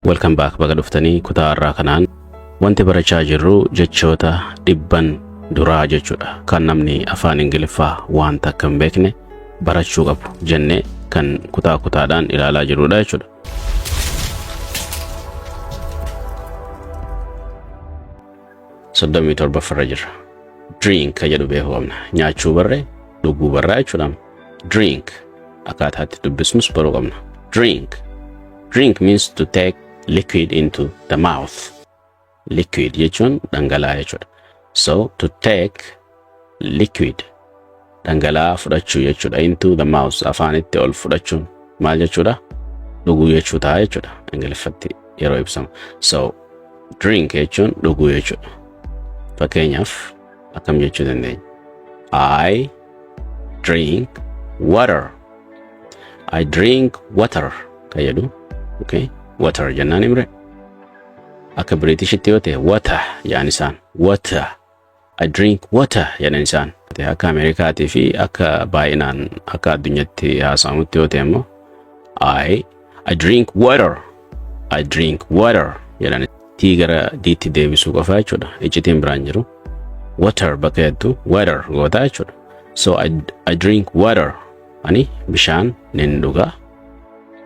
Welcome back, baga dhuftanii. Kutaa har'aa kanaan wanti barachaa jirru jechoota 100n duraa jechuudha, kan namni afaan Ingiliffaa wanta akka hin beekne barachuu qabu jennee kan kutaa kutaadhaan ilaalaa jirrudha jechuudha. 37ffarra jirra. Drink ka jedhu beekuu qabna. Nyaachuu barree, dhuguu barraa jechuudha. Drink akkaataa itti dubbisnus baruu qabna. Drink. Drink means to take liquid into the mouth. Liquid jechuun dhangala'aa jechuudha. So to take liquid, dhangala'aa fudhachuu jechuudha. Into the mouth, afaanitti ol fudhachuun maal jechuudha? Dhuguu jechuu ta'a jechuudha. Ingiliffatti yeroo ibsamu. So drink jechuun dhuguu jechuudha. Fakkeenyaaf akkam jechuu dandeenya? I drink water. I drink water ka jedhu, okay? Water jennaan himre. Akka Biriitishitti yoo ta'e water jedhan isaan. Water. I drink water jedhan isaan. Akka Ameerikaatii fi akka baay'inaan akka addunyaatti haasa'amutti yoo ta'e immoo I drink water. I drink water jedhan. T gara D'tti deebisuu qofa jechuudha. Iccitiin biraan jiru. Water bakka jettu water goota jechuudha. So I drink water. Ani bishaan nin dhuga.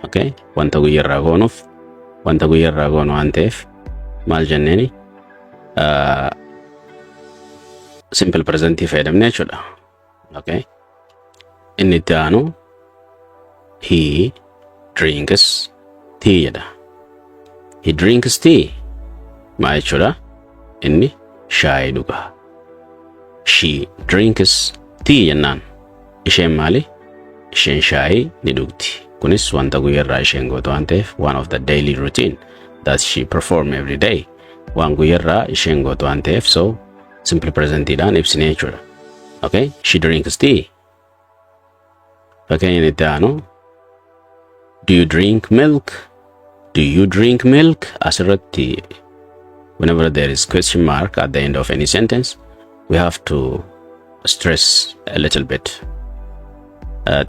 Okay? Wanta guyyarraa goonuuf, wanta guyyarraa goonu waan ta'eef maal jenneeni, simple presentii fayyadamne jechuudha. Okay? Inni itti aanu he drinks tea jedha. He drinks tea. Maal jechuudha? Inni shaayii dhuga. She drinks tea jennaan. Isheen maali? Isheen shaayii ni dhugdi. Kunis wanta guyyarraa isheen gootu waan ta'eef, one of the daily routine that she perform every day. Waan guyyarraa isheen gootu waan ta'eef, so simple presentiidhaan ibsine jechuudha. Okay? She drinks tea. Fakkeenya inni itti aanu, do you drink milk? Do you drink milk? Asirratti whenever there is question mark at the end of any sentence, we have to stress a little bit.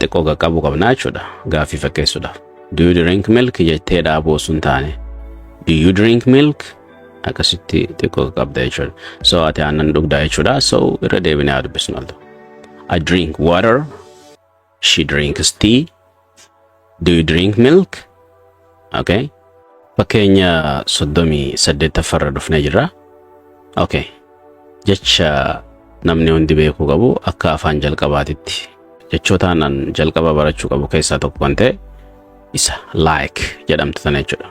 Xiqqoo qaqqabuu qabna jechuudha gaaffii fakkeessuudhaaf. Do you drink milk jettee dhaabuu osoo hin taane, do you drink milk, akkasitti xiqqoo qaqqabda jechuudha. So ati aannan dhugdaa jechuudha. So irra deebinee haa dubbisnu al. I drink water. She drinks tea. Do you drink milk? Okay. Fakkeenya 38ffarra dhufnee jirra. Okay. Jecha namni hundi beekuu qabu, akka afaan jalqabaatitti jechoota aannan jalqaba barachuu qabu keessaa tokko kan ta'e isa like jedhamtu tana jechuudha.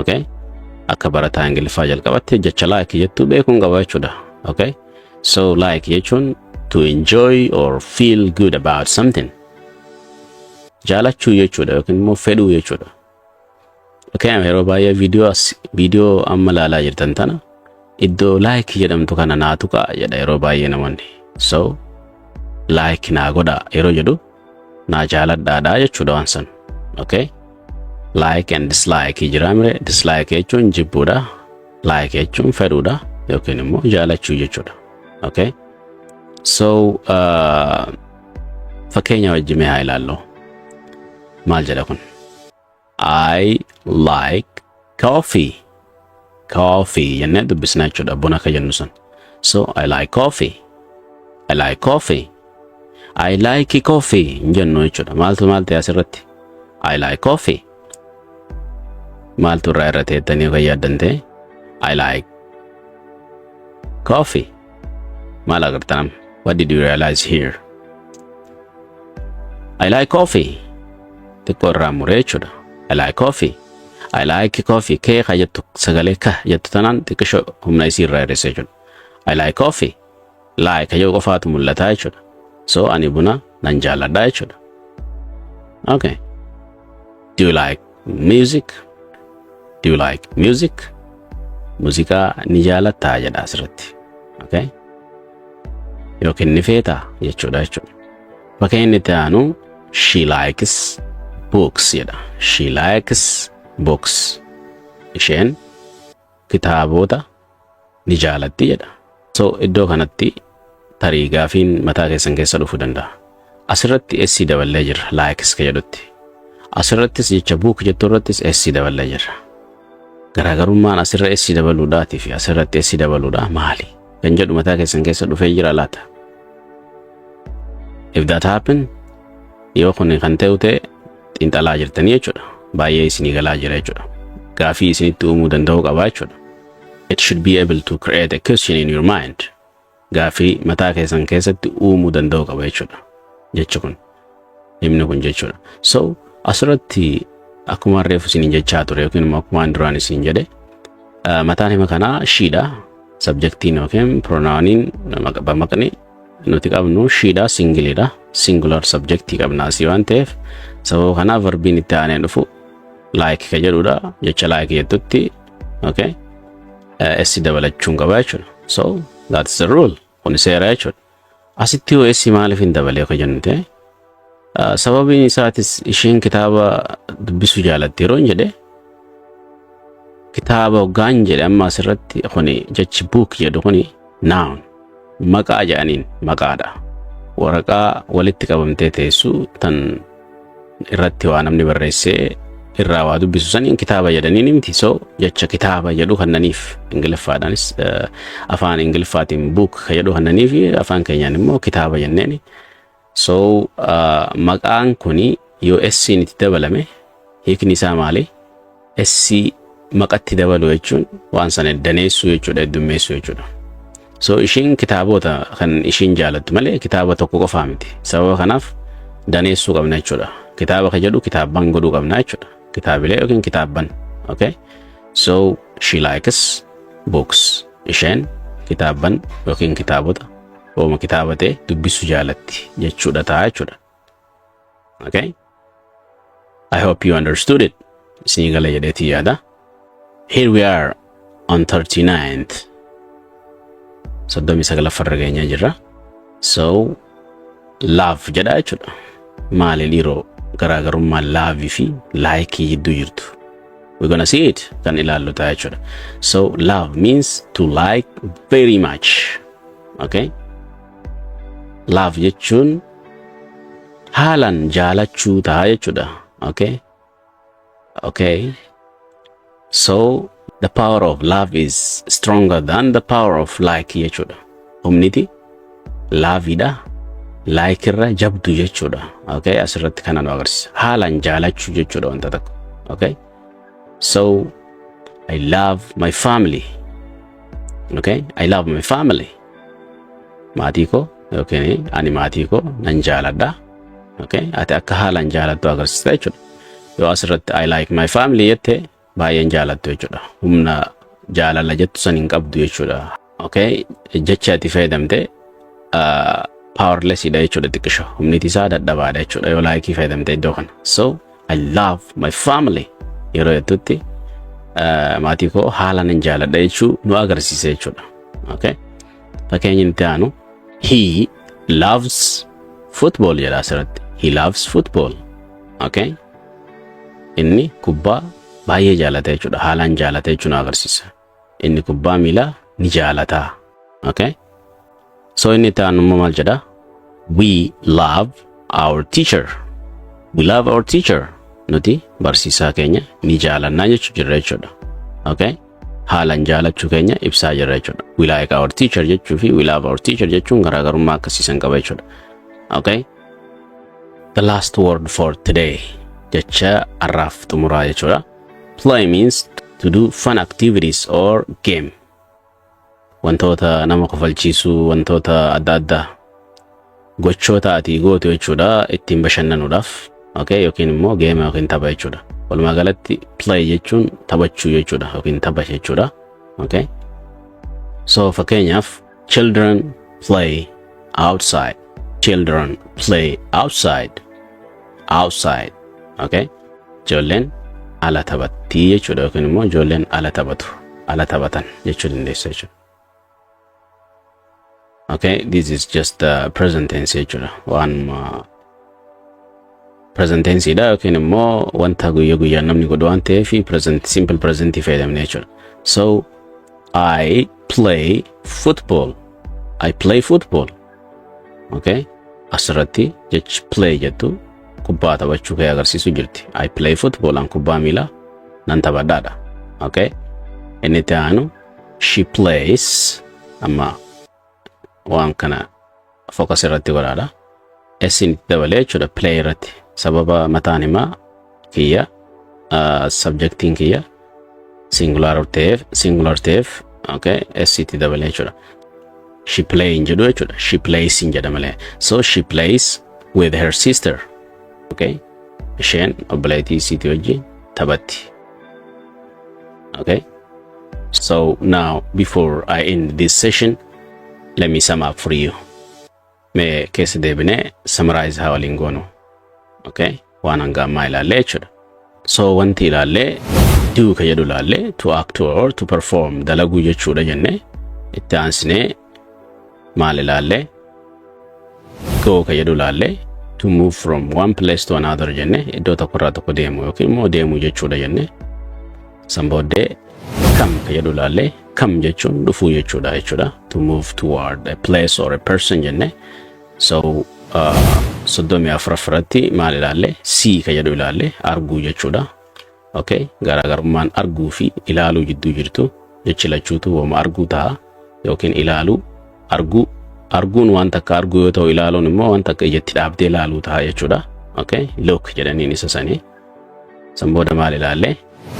Okay. Akka barataa Ingiliffaa jalqabatti jecha like jettuu beekuun qaba jechuudha. Okay. So like jechuun to enjoy or feel good about something. Jaalachuu jechuudha yookiin immoo fedhuu jechuudha. Okay, yeroo baay'ee viidiyoo amma ilaalaa jirtan tana iddoo like jedhamtu kana naa tuqaa jedha yeroo baay'ee namoonni. So like naa godhaa yeroo jedhu naa jaaladhaadhaa jechuudha waan san. Okay? Like and dislike jira mire? Dislike jechuun jibbuudha. Like jechuun fedhuudha yookiin immoo jaalachuu jechuudha. Okay? So fakkeenya wajjin mee haa ilaallu. Maal jedha kun? I like coffee. Coffee jennee dubbisna jechuudha, buna akka jennu san. So I like coffee. I like coffee. I like coffee hin jennu jechuudha. Maaltu maal ta'e asirratti? I like coffee. Maaltu irraa irra teettanii kan yaaddan ta'e? I like coffee. Maal agartan amma? What did you realize here? I like coffee. Xiqqoo irraa muree jechuudha. I like coffee. I like coffee. Kee ka jettu, sagalee ka jettu tanaan xiqqishoo humna isii irraa hir'ise jechuudha. I like coffee. Like ka jedhu qofaatu mul'ata jechuudha. So ani buna nan jaalladha jechuudha. Okay. Do you like music? Do you like music? Muuziqaa ni jaalattaa jedha asirratti. Okay. Yookiin ni feetaa jechuudha. Bakka inni itti aanu she likes books jedha. She likes books. Isheen kitaabota ni jaalatti jedha. So iddoo kanatti tarii gaafiin mataa keessan keessa dhufuu danda'a. Asirratti S daballee jirra likes ka jedhutti. Asirrattis jecha book jettu irrattis S daballee jirra. Garaagarummaan asirra S dabaluudhaatii fi asirratti S dabaluudhaa maali? Kan jedhu mataa keessan keessa dhufee jira laata? If that happen, yoo kun kan ta'u ta'e, xiinxalaa jirtanii jechuudha. Baay'ee isinii galaa jira jechuudha. Gaafii isinitti uumuu danda'uu qabaa jechuudha. It should be able to create a question in your mind. Gaafii mataa keessan keessatti uumuu danda'uu qaba jechuudha. Jechi kun. Himni kun jechuudha. So asirratti akkuma reefu isiniin jechaa ture yookiin immoo akkuma duraan isin jedhe, mataan hima kanaa she dha. Subjectiin yookiin pronouniin, maqni nuti qabnu she dha, singleiidha. Singular subjectii qabna asii waan ta'eef, sababa kanaaf verbiin itti aanee dhufu like ka jedhudha. Jecha like jettutti, okay, S dabalachuun qaba jechuudha. So that's the rule. Kun seera jechuudha. Asitti yoo S maaliif hin dabalee ka jennu ta'e, sababiin isaatis isheen kitaaba dubbisuu jaalatti yeroo hin jedhe, kitaaba hoggaan jedhe, amma asirratti kuni jechi book jedhu kuni noun, maqaa jedhaniin, maqaadha. Waraqaa walitti qabamtee teessu tan irratti waa namni barreessee irraa waa dubbisu saniin kitaaba jedhaniin miti. So jecha kitaaba jedhu kannaniif Ingiliffaadhaanis, afaan Ingiliffaatiin book ka jedhu kannaniif, afaan keenyaan immoo kitaaba jenneeni. So maqaan kuni yoo S'n itti dabalame hiikni isaa maali? S maqatti dabalu jechuun waan sana daneessuu jechuudha, heddummeessuu jechuudha. So ishiin kitaabota kan ishiin jaalattu malee kitaaba tokko qofaa miti. Sababa kanaaf daneessuu qabna jechuudha. Kitaaba ka jedhu kitaabban godhuu qabna jechuudha. Kitaabilee yookiin kitaabban. Okay? So she likes books. Isheen kitaabban yookiin kitaabota, ooma kitaaba ta'e dubbisuu jaalatti jechuudha ta'a jechuudha. Okay? I hope you understood it. Isinii gala jedheetii yaada. Here we are on 39th. 39ffarra geenyaa jirra. So love jedha jechuudha. Maali dhiiroo garaagarummaan loveii fi likeii jidduu jirtu? We're gonna see it, kan ilaallu ta'a jechuudha. So love means to like very much. Okay? Love jechuun haalaan jaalachuu ta'a jechuudha. Okay? Okay? So the power of love is stronger than the power of like jechuudha. Humniti loveidha. Like irra jabdu jechuudha. Okay? Asirratti kana nu agarsiisa. Haalaan jaalachuu jechuudha wanta tokko. Okay? So I love my family. Okay? I love my family. Maatii koo yookiin ani maatii koo nan jaaladha. Okay? Ati akka haalaan jaalattu agarsiista jechuudha. Yoo asirratti "I like my family" jette, baay'een jaalattu jechuudha. Humna jaalala jettu san hin qabdu jechuudha. Okay? Jecha ati fayyadamte powerless dha jechuudha xiqqisho. Humniti isaa dadhabaadha jechuudha yoo likeii fayyadamte iddoo kana. So "I love my family" yeroo jettutti maatii koo haala nan jaaladha jechuu nu agarsiisa jechuudha. Okay? Fakkeenyi itti aanu "He loves football" jedha asirratti. He loves football. Okay? Inni kubbaa baay'ee jaalata jechuudha. Haalaan jaalata jechuu nu agarsiisa. Inni kubbaa miilaa ni jaalata. Okay? So inni itti aanu immoo maal jedha? We love our teacher. We love our teacher. Nuti barsiisaa keenya ni jaalannaa jechuu jirra jechuudha. Okay? Haalaan jaalachuu keenya ibsaa jirra jechuudha. "We like our teacher" jechuu fi "we love our teacher" jechuun garaagarummaa akkasiisan qaba jechuudha. Okay? The last word for today, jecha har'aaf xumuraa jechuudha. Play means to do fun activities or game. Wantoota nama kofalchiisuu, wantoota adda addaa, gochoota ati gootu jechuudha ittiin bashannanuudhaaf. Okay, yookiin immoo game yookiin tapha jechuudha. Walumaa galatti play jechuun taphachuu jechuudha yookiin tapha jechuudha. Okay. So fakkeenyaaf, children play outside. Children play outside. Outside. Okay. Ijoolleen ala taphattii jechuudha yookiin immoo ijoolleen ala taphatu. Ala taphatan jechuu dandeessa jechuudha. Okay, this is just the present tense jechuudha. Waan present tense dha yookiin immoo wanta guyyaa guyyaan namni godhu waan ta'eef present, simple present fayyadamne jechuudha. So I play football. I play football. Okay? Asirratti jechi play jettu kubbaa taphachuu kee agarsiisu jirti. I play football, an kubbaa miilaa nan taphadhaadha. Okay? Inni itti aanu she plays, amma waan kana focus irratti godhaadha. S itti dabalee jechuudha play irratti, sababa mataan himaa kiyya, subjectiin kiyya singular ta'eef, okay, S itti dabalee jechuudha. She play hin jedhu jechuudha. She plays hin jedha malee. So she plays with her sister. Okay, isheen obboleettii isiitii wajjin taphatti. Okay, so now before I end this session, let me sum up for you. Mee keessa deebinee summarize haa waliin goonu. Okay, waan hanga ammaa ilaallee jechuudha. So wanti ilaallee, do ka jedhu ilaallee, to act or to perform, dalaguu jechuudha jenne. Itti aansinee maal ilaallee? Go ka jedhu ilaallee, to move from one place to another jenne, iddoo tokko irraa tokko deemu yookiin immoo deemuu jechuudha jenne. San booddee come ka jedhu ilaallee, come jechuun dhufuu jechuudha, to move toward a place or a person jenne. So 34ffaratti maal ilaalle? See ka jedhu ilaalle, arguu jechuudha. Okay, garaagarummaan arguu fi ilaaluu jidduu jirtu, jechi lachuutu wama arguu ta'a yookiin ilaaluu. Arguu, arguun waan takka arguu yoo ta'u, ilaaluun immoo waan takka ijatti dhaabdee ilaaluu ta'a jechuudha. Okay, look jedhaniin isa sanii. San booda maal ilaalle?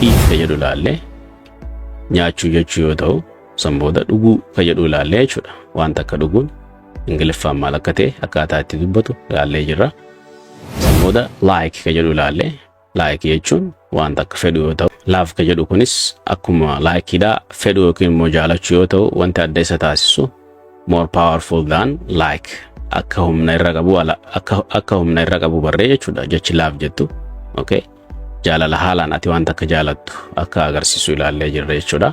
Eat ka jedhu ilaalle, nyaachuu jechuu yoo ta'u, san booda dhuguu ka jedhu ilaalle jechuudha. Waan takka dhuguun Ingiliffaan maal akka ta'e, akkaataa itti dubbatu ilaallee jirra. San booda like ka jedhu ilaalle. Like jechuun waan takka fedhu yoo ta'u, love ka jedhu kunis akkuma likeidha, fedhu yookiin immoo jaalachuu yoo ta'u, wanti adda isa taasisu more powerful than like, akka humna irra qabu akka humna irra qabu barree jechuudha jechi love jettu. Okay, jaalala haalaan ati waan takka jaalattu akka agarsiisu ilaallee jirra jechuudha.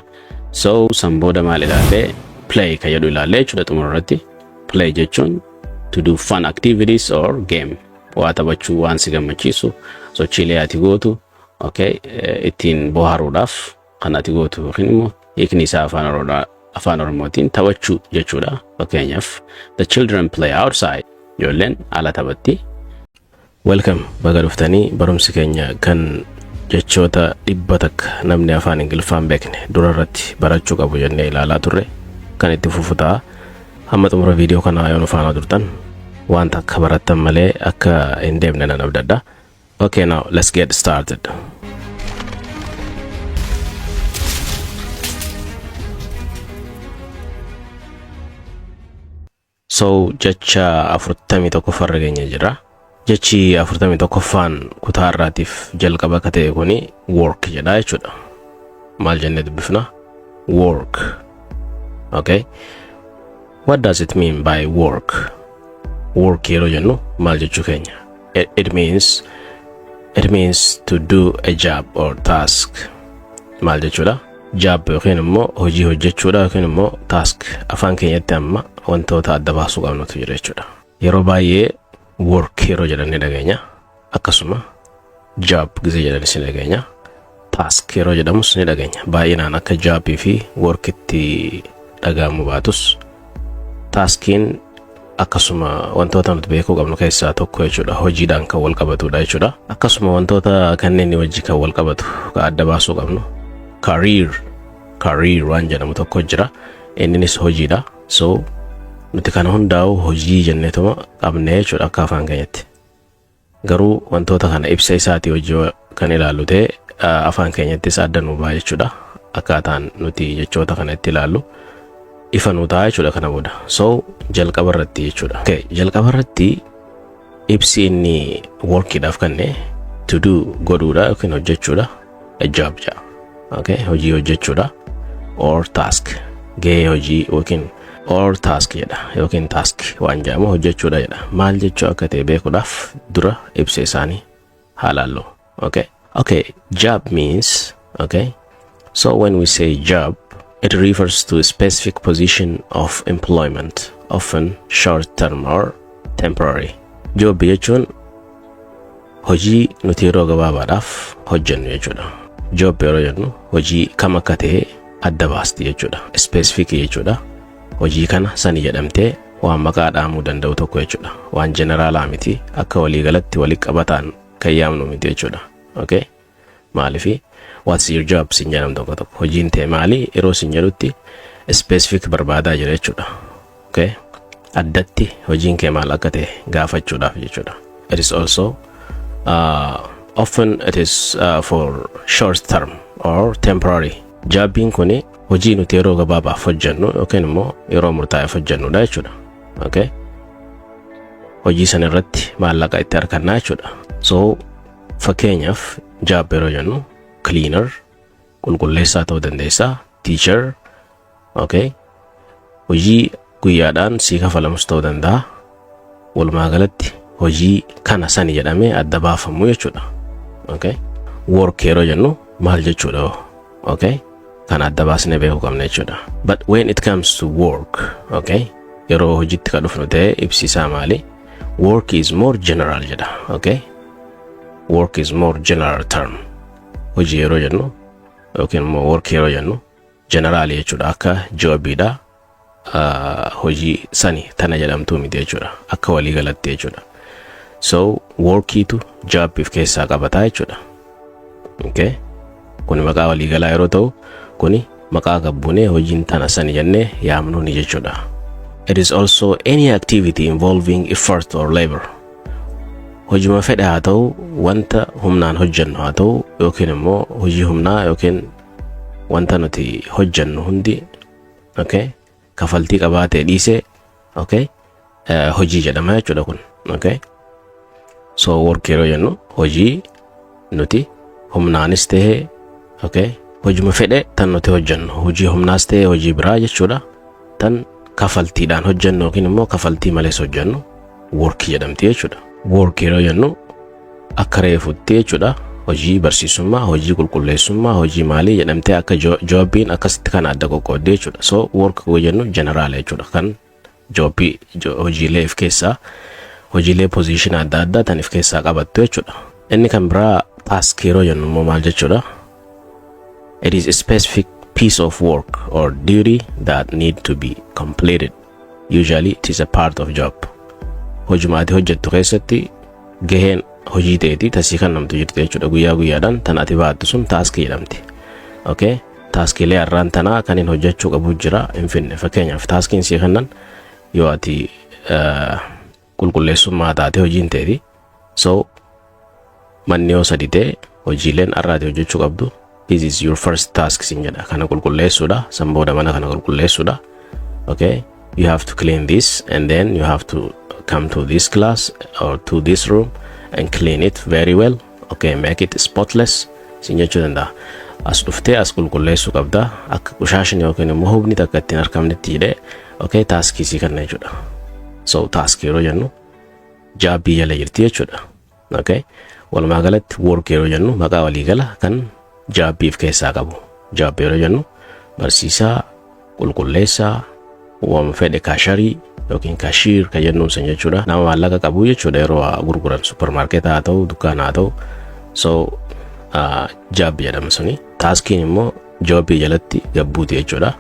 So san booda maal ilaallee? Play ka jedhu ilaallee jechuudha xumura irratti. Play jechuun to do fun activities or game, waa taphachuu, waan si gammachiisu, sochiilee ati gootu, okay, ittiin bohaaruudhaaf kan ati gootu yookiin immoo hiikni isaa afaan Oromootiin taphachuu jechuudha. Fakkeenyaaf, the children play outside, ijoolleen ala taphatti. Welcome, baga dhuftanii. Barumsi keenya kan jechoota 100 namni afaan Ingiliffaan beekne dura irratti barachuu qabu jennee ilaalaa turre kan itti fufu ta'a. Hamma xumura viidiyoo kanaa yoo nu faana turtan wanta akka barattan malee akka hin deemne nan abdadha. Okay, now let's get started. So jecha 41ffaarra keenya jira. Jechi 41ffaan kutaa irraatiif jalqaba akka ta'e kuni work jedha jechuudha. Maal jennee dubbifna? Work. Okay. What does it mean by work? Work yeroo jennu maal jechuu keenya? It means to do a job or task. Maal jechuudha? Job yookiin immoo hojii hojjechuudha yookiin immoo task. Afaan keenyatti amma wantoota adda baasuu qabnutu jira jechuudha. Yeroo baay'ee work yeroo jedhan ni dhageenya. Akkasuma job gisee jedhanis ni dhageenya. Task yeroo jedhamus ni dhageenya. Baay'inaan akka jobii fi workitti dhaga'amu baatus, taskiin akkasuma wantoota nuti beekuu qabnu keessaa tokko jechuudha. Hojiidhaan kan wal qabatudha jechuudha. Akkasuma wantoota kanneen wajji kan wal qabatu kan adda baasuu qabnu career, career waan jedhamu tokko jira. Inninis hojiidha. So nuti kana hundaa'u hojii jenneetuma qabnee jechuudha akka afaan keenyatti. Garuu wantoota kana ibsa isaatii hojii kan ilaallu ta'e, afaan keenyattis adda nuu ba'a jechuudha. Akkaataan nuti jechoota kana itti ilaallu ifa nuu ta'a jechuudha kana booda. So jalqaba irratti jechuudha. Okay, jalqaba irratti ibsi inni workiidhaaf kenne to do, godhuudha yookiin hojjechuudha, a job jedha. Okay, hojii hojjechuudha, or task, gahee hojii yookiin or task jedha, yookiin task waan jedhamu hojjechuudha jedha. Maal jechuu akka ta'e beekuudhaaf dura ibsa isaanii haa laallu. Okay, job means, okay. So when we say job, it refers to a specific position of employment, often short term or temporary. Job jechuun hojii nuti yeroo gabaabaadhaaf hojjennu jechuudha. Job yeroo jennu hojii kam akka ta'e adda baasti jechuudha. Specific jechuudha. Hojii kana sani jedhamtee waan maqaa dhahamuu danda'u tokko jechuudha. Waan generalaa miti, akka waliigalatti walii qabataan kan yaamnu miti jechuudha. Okay? Maalifi "What's your job?" sin jedhamu tokko tokko. Hojiin tee maali yeroo sin jedhutti specific barbaadaa jira jechuudha. Okay? Addatti hojiin kee maal akka ta'e gaafachuudhaaf jechuudha. It is also often it is for short term or temporary. Jobiin kuni hojii nuti yeroo gabaabaaf hojjennu yookiin immoo yeroo murtaa'eef hojjennudha jechuudha. Okay? Hojii sana irratti maallaqa itti argannaa jechuudha. So fakkeenyaaf job yeroo jennu cleaner, qulqulleessaa ta'uu dandeessaa, teacher, okay? Hojii guyyaadhaan sii kafalamus ta'uu danda'a. Walumaa galatti hojii kana sani jedhamee adda baafamu jechuudha. Okay? Work yeroo jennu maal jechuudha? Okay? Kana adda baasnee beekuu qabna jechuudha. But when it comes to work, okay? Yeroo hojiitti ka dhufnu ta'e ibsi isaa maali? Work is more general jedha. Okay? Work is more general term. Hojii yeroo jennu yookiin immoo work yeroo jennu general jechuudha, akka jobiidha. Hojii sani tana jedhamtuu miti jechuudha. Akka walii galatti jechuudha. So workiitu jobiif keessaa qabataa jechuudha. Okay? Kuni maqaa waliigalaa yeroo ta'u, kuni maqaa gabbuunee hojiin tana sani jennee yaamnuuni jechuudha. It is also any activity involving effort or labor. Hojuma fedhe haa ta'u, wanta humnaan hojjennu haa ta'u, yookiin immoo hojii humnaa yookiin wanta nuti hojjennu hundi, okay, kafaltii qabaatee dhiisee, okay, hojii jedhama jechuudha kun. Okay? So work yeroo jennu hojii nuti humnaanis ta'ee, okay, hojuma fedhe tan nuti hojjennu, hojii humnaas ta'ee hojii biraa jechuudha, tan kafaltiidhaan hojjennu yookiin immoo kafaltii malees hojjennu work jedhamti jechuudha. Work yeroo jennu akka reefutti jechuudha, hojii barsiisummaa, hojii qulqulleessummaa, hojii maalii jedhamtee akka jobiin akkasitti kan adda qoqqoodde jechuudha. So work jennu general jechuudha, kan jobii hojiilee if keessaa, hojiilee position adda addaa tan if keessaa qabattu jechuudha. Inni kan biraa task yeroo jennu immoo maal jechuudha? It is a specific piece of work or duty that need to be completed. Usually it is a part of job. Hojuma ati hojjettu keessatti gaheen hojii ta'eeti tasii kan namtu jirti jechuudha. Guyyaa guyyaadhaan tan ati baattu sun taskii jedhamti. Okay? Taskiilee har'aan tanaa kan hin hojjechuu qabu jira hin finne. Fakkeenyaaf taskiin sii kennan yoo ati qulqulleessummaa taate hojiin ta'eeti. So manni yoo sadi ta'e, hojiileen har'aati hojjechuu qabdu, "This is your first task" sin jedha. Kana qulqulleessuudha. San booda mana kana qulqulleessuudha. Okay? You have to clean this and then you have to come to this class or to this room and clean it very well. Okay, make it spotless sin jechuu danda'a. As dhuftee as qulqulleessuu qabda, akka qushaashni yookiin immoo hubni takka ittiin argamnetti jedhee, okay, taskii sii kenna jechuudha. So task yeroo jennu jobii jala jirti jechuudha. Okay? Walumaa galatti work yeroo jennu maqaa waliigala kan jobiif keessaa qabu. Job yeroo jennu barsiisaa, qulqulleessaa, waan fedhe, cashierii yookiin cashier kan jennuun san jechuudha. Nama maallaqa qabu jechuudha yeroo gurguran, supermarket haa ta'u, dukkaana haa ta'u. So job jedhama suni. Taskiin immoo jobii jalatti gabbuuti jechuudha.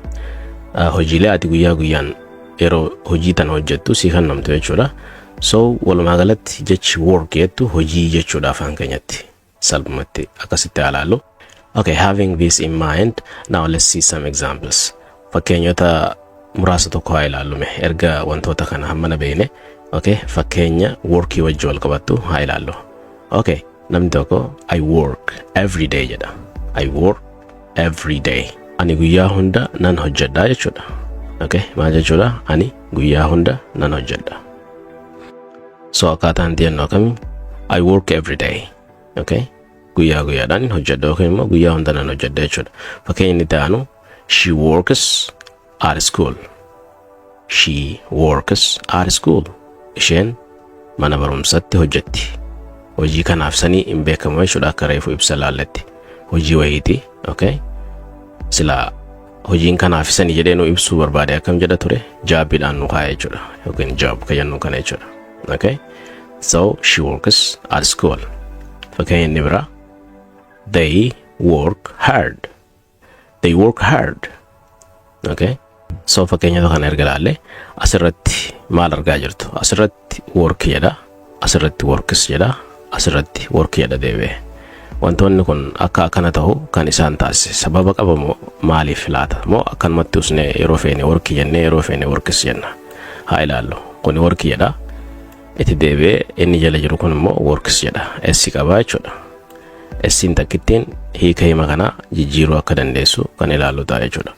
Hojiilee ati guyyaa guyyaan yeroo hojii tana hojjettu sii kennamtu jechuudha. So walumaa galatti jechi work jettu hojii jechuudha afaan keenyatti salphumatti akkasitti ilaallu. Okay, having this in mind, now let's see some examples. Fakkeenyota muraasa tokko haa ilaallume erga wantoota kana hammana beekne. Okay, fakkeenya workii wajji wal qabattu haa ilaallu. Okay, namni tokko "I work every day" jedha. I work every day. Ani guyyaa hunda nan hojjedha jechuudha. Okay, maal jechuudha? Ani guyyaa hunda nan hojjedha. So akkaataan itti jennu akkamii? I work every day. Okay? Guyyaa guyyaadhaan hin hojjedha yookiin immoo guyyaa hunda nan hojjedha jechuudha. Fakkeenya inni itti aanu, she works at school. She works at school. Isheen mana barumsatti hojjetti. Hojii kanaaf sanii hin beekamu jechuudha akka reefu ibsa laalletti. Hojii wayiiti. Okay? Sila hojiin kanaaf sanii jedhee nu ibsuu barbaade akkam jedha ture? Jobiidhaan nu kaa'e jechuudha. Yookiin job ka jennu kana jechuudha. Okay? So she works at school. Fakkeenya inni biraa, they work hard. They work hard. Okay? So fakkeenyota kana erga ilaalle, asirratti maal argaa jirtu? Asirratti work jedha. Asirratti works jedha. Asirratti work jedha deebi'ee. Wantoonni kun akka akkana ta'u kan isaan taasise sababa qabamoo maaliif laata? Moo akkanumatti usnee yeroo feene work jennee, yeroo feene works jenna? Haa ilaallu. Kuni work jedha. Itti deebi'ee inni jala jiru kun immoo works jedha. S qabaa jechuudha. S'in takkittiin hiika hima kanaa jijjiiruu akka dandeessu kan ilaallu ta'a jechuudha.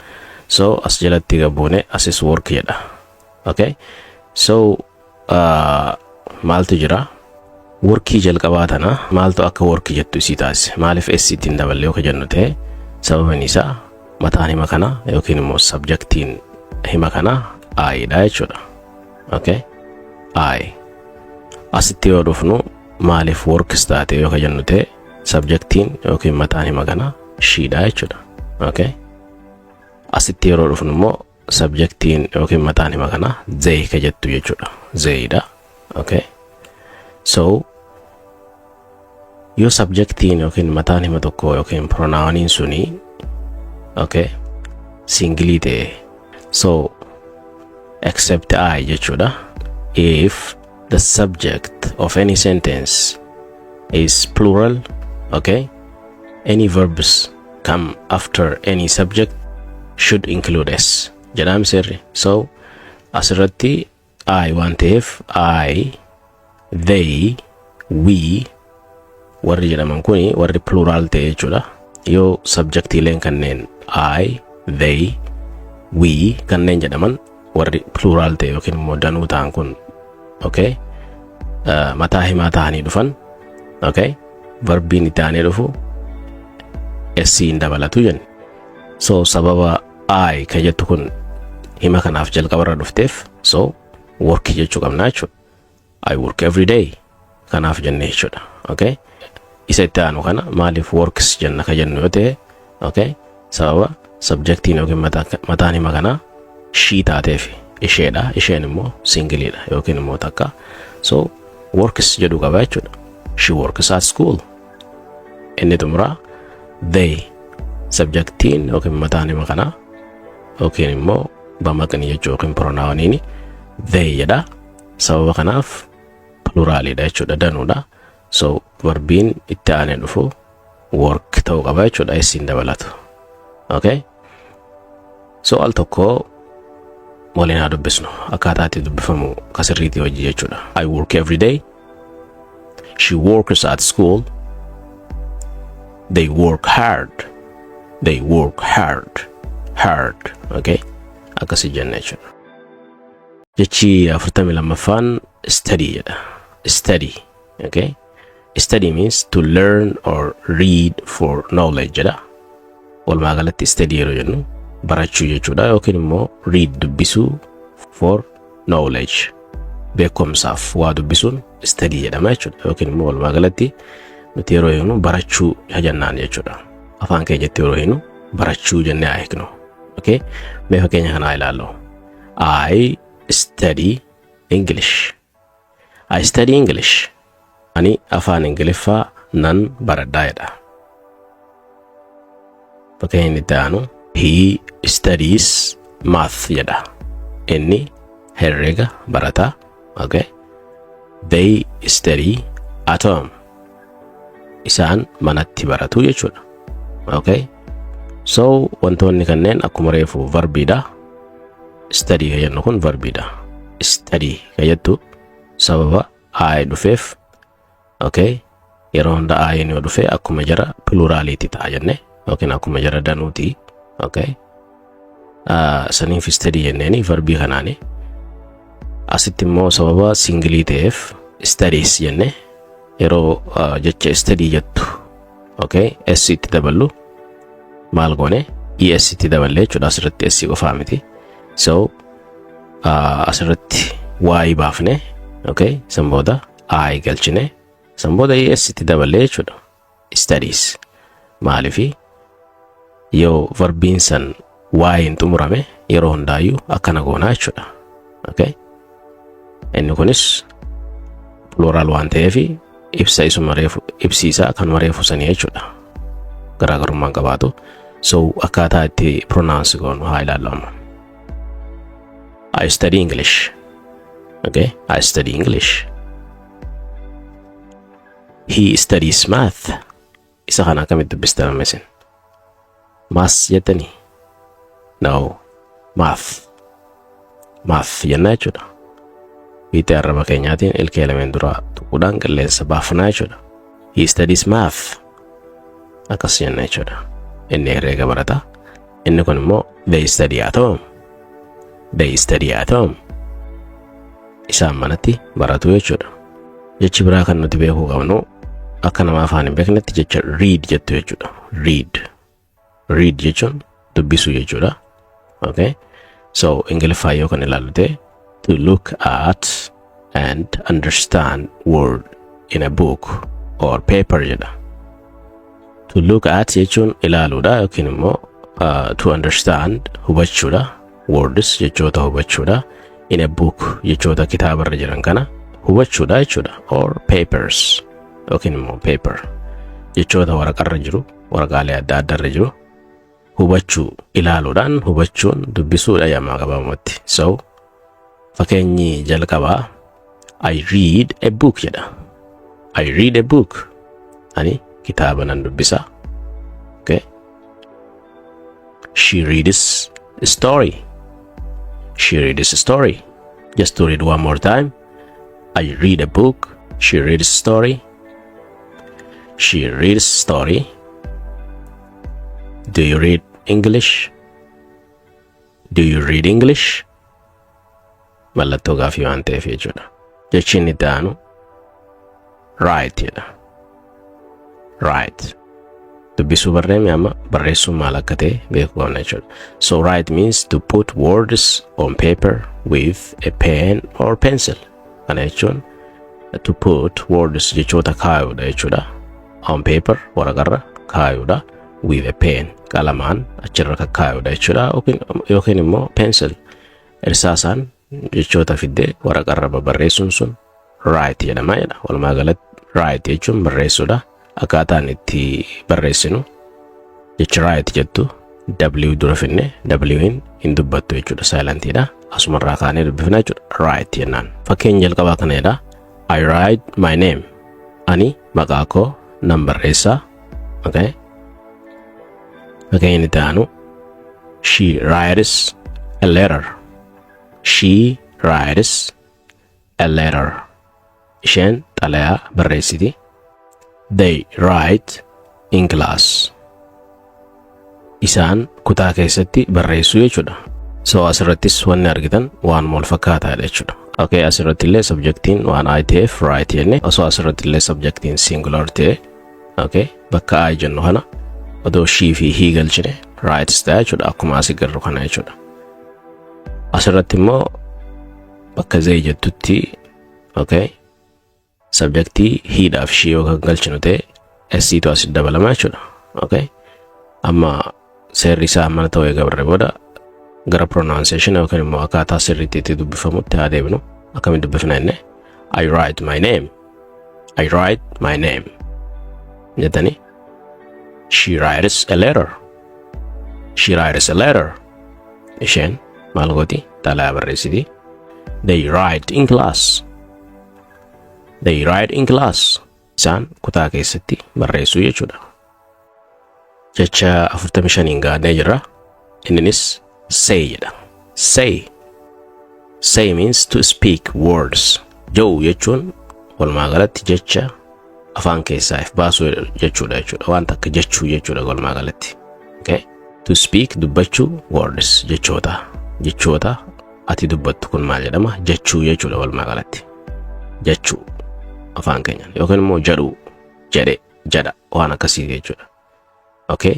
So as jalatti gabbuune asis work jedha. Okay? So maaltu jira? Workii jalqabaa tana maaltu akka work jettu isii taasise? Maaliif S ittiin daballee yoo jennu ta'e, sababni isaa mataan hima kanaa yookiin immoo subjectiin hima kanaa I dha jechuudha. Okay? I. Asitti yoo dhufnu maaliif works taate yoo jennu ta'e, subjectiin yookiin mataan hima kanaa she dha jechuudha. Okay? Asitti yeroo dhufnu immoo subjectiin yookiin mataan hima kanaa they ka jettu jechuudha. They dha. Okay? So yoo subjectiin yookiin mataan hima tokko yookiin pronouniin suni, okay, single ta'e, so except I jechuudha. If the subject of any sentence is plural, okay, any verbs come after any subject should include s jedhaam seerri. So asirratti I waan ta'eef, I, they, we warri jedhaman kuni warri plural ta'e jechuudha. Yoo subjectiileen kanneen I, they, we kanneen jedhaman warri plural ta'e yookiin immoo danuu ta'an kun, okay, mataa himaa ta'anii dhufan, okay, verbiin itti aanee dhufu s hin dabalatu jenne. So sababa I kan jettu kun hima kanaaf jalqabarra dhufteef, so work jechuu qabna jechuudha. I work every day kanaaf jenne jechuudha. Okay, isa itti aanu kana maaliif works jenna ka jennu yoo ta'e, okay, sababa subjectiin yookiin mataan hima kanaa she taateef, isheedha. Isheen immoo singleiidha yookiin immoo takka, so works jedhu qaba jechuudha. She works at school. Inni xumuraa they, subjectiin yookiin mataan hima kanaa yookiin immoo bamaqni jechuu yookiin pronouniin they jedha. Sababa kanaaf pluraliidha jechuudha, danuudha. So verbiin itti aanee dhufu work ta'uu qaba jechuudha, isiin dabalatu. Okay, so al tokko waliin haa dubbisnu, akkaataa itti dubbifamu kasirriitii hojii jechuudha. I work every day. She works at school. They work hard. They work hard. Hard. Okay, akkasi jenna jechuudha. Jechi 42ffaan study jedha. Study. Okay, study means to learn or read for knowledge jedha. Walumaa galatti study yeroo jennu barachuu jechuudha, yookiin immoo read dubbisuu, for knowledge beekumsaaf waa dubbisuun study jedhama jechuudha. Yookiin immoo walumaa galatti nuti yeroo hiiknu barachuu jennaan jechuudha. Afaan keenyatti yeroo hiiknu barachuu jennee haa hiiknu. Okay, mee fakkeenya kanaa ilaallu. I study English. I study English. Ani afaan Ingiliffaa nan baradhaa jedha. Fakkeenya inni itti aanu he studies math jedha. Inni herrega barata. Okay, they study at home. Isaan manatti baratu jechuudha. Okay, so wantoonni kanneen akkuma reefu verbiidha. Study kan jennu kun verbiidha. Study kan jettu sababa I dhufeef, okay, yeroo hunda I'n yoo dhufe akkuma jara pluraliiti ta'a jenne yookiin akkuma jara danuuti. Okay, saniif study jenneeni verbii kanaani. Asitti immoo sababa single ta'eef studies jenne. Yeroo jecha study jettu, okay, s itti daballu maal goone? Es itti daballe jechuudha. Asirratti s qofaa miti. So asirratti y baafne, okay, san booda i galchine, san booda es itti daballe jechuudha, studies. Maalifi yoo verbiin san y hin xumurame yeroo hundaayyuu akkana goonaa jechuudha. Okay, inni kunis plural waan ta'eef ibsa isuma reefu, ibsi isaa kanuma reefu sanii jechuudha, garaagarummaan qabaatu. So akkaataa itti pronounce goonu haa ilaallu amma. I study English. Okay, I study English. He studies math. Isa kana akkamitti dubbistan amma isin? Maas jettanii? No. Math. Math jennaa jechuudha. Fiixee arraba keenyaatiin ilkee lameen duraa tuquudhaan qilleensa baafnaa jechuudha. He studies math. Akkas jenna jechuudha. Inni herreega barata. Inni kun immoo they study at home. They study at home. Isaan manatti baratu jechuudha. Jechi biraa kan nuti beekuu qabnu, akka nama afaan hin beeknetti, jecha read jettu jechuudha. Read. Read jechuun dubbisuu jechuudha. Okay. So Ingiliffaa yoo kan ilaallu ta'e, to look at and understand word in a book or paper jedha. To look at jechuun ilaaluudha yookiin immoo to understand hubachuudha. Words jechoota hubachuudha. In a book jechoota kitaabarra jiran kana hubachuudha jechuudha. Or papers yookiin immoo paper jechoota waraqarra jiru, waraqaalee adda addaarra jiru hubachuu, ilaaluudhaan hubachuun dubbisuudha jedhama gabaabumatti. So fakkeenyi jalqabaa "I read a book" jedha. I read a book. Ani kitaaba nan dubbisa. Okay. She reads a story. She reads a story. Just to read one more time. I read a book. She reads a story. She reads story. Do you read English? Do you read English? Mallattoo gaafii waan ta'eef jechuudha. Jechi inni itti aanu write jedha. Write. Dubbisuu barreeme, amma barreessuun maal akka ta'e beekuu qabna jechuudha. So write means to put words on paper with a pen or pencil. Kana jechuun to put words jechoota kaayuudha jechuudha. On paper waraqarra kaayuudha. With a pen qalamaan achirra kakkaayuudha jechuudha. Yookiin immoo pencil irsaasaan jechoota fiddee waraqarra barreessuun sun write jedhama jedha. Walumaa galatti write jechuun barreessuudha. Akkaataan itti barreessinu jecha write jettu W dura finne, W hin dubbattu jechuudha. Silentiidha. Asumarraa kaanee dubbifna jechuudha. Write jennaan. Fakkeenya jalqabaa kana jedha. I write my name. Ani maqaa koo nan barreessaa. Okay. Fakkeenya itti aanu she writes a letter. She writes a letter. Isheen xalayaa barreessiti. They write in class. Isaan kutaa keessatti barreessuu jechuudha. So asirrattis wanni argitan waan wal fakkaataadha jechuudha. Okay, asirratti illee subjectiin waan I ta'eef write jenne. Osoo asirratti illee subjectiin singular ta'e, okay, bakka I jennu kana odoo she fi he galchine writes ta'a jechuudha, akkuma asii garru kana jechuudha. Asirratti immoo bakka they jettutti, okay, subjectii he dhaaf she yoo kan galchinu ta'e, s tu asitti dabalama jechuudha. Okay. Amma seerri isaa mana ta'uu eega barree booda gara pronunciation yookiin immoo akkaataa sirriitti itti dubbifamutti haa deebinu. Akkamitti dubbifna inni? I write my name. I write my name. Jettanii. She writes a letter. She writes a letter. Isheen maal gooti? Xalayaa barreessiti. They write in class. They write in class. Isaan kutaa keessatti barreessuu jechuudha. Jecha 45n gaadhee jirra. Inninis say jedha. Say. Say means to speak words. Jedhu jechuun walumaa galatti jecha afaan keessaa if baasuu jechuudha. Wanta akka jechuu jechuudha walumaa galatti. Okay? To speak dubbachuu, words jechoota. Jechoota ati dubbattu kun maal jedhama? Jechuu jechuudha walumaa galatti. Jechuu afaan keenyaan yookiin immoo jedhuu, jedhe, jedha, waan akkasii jechuudha. Okay?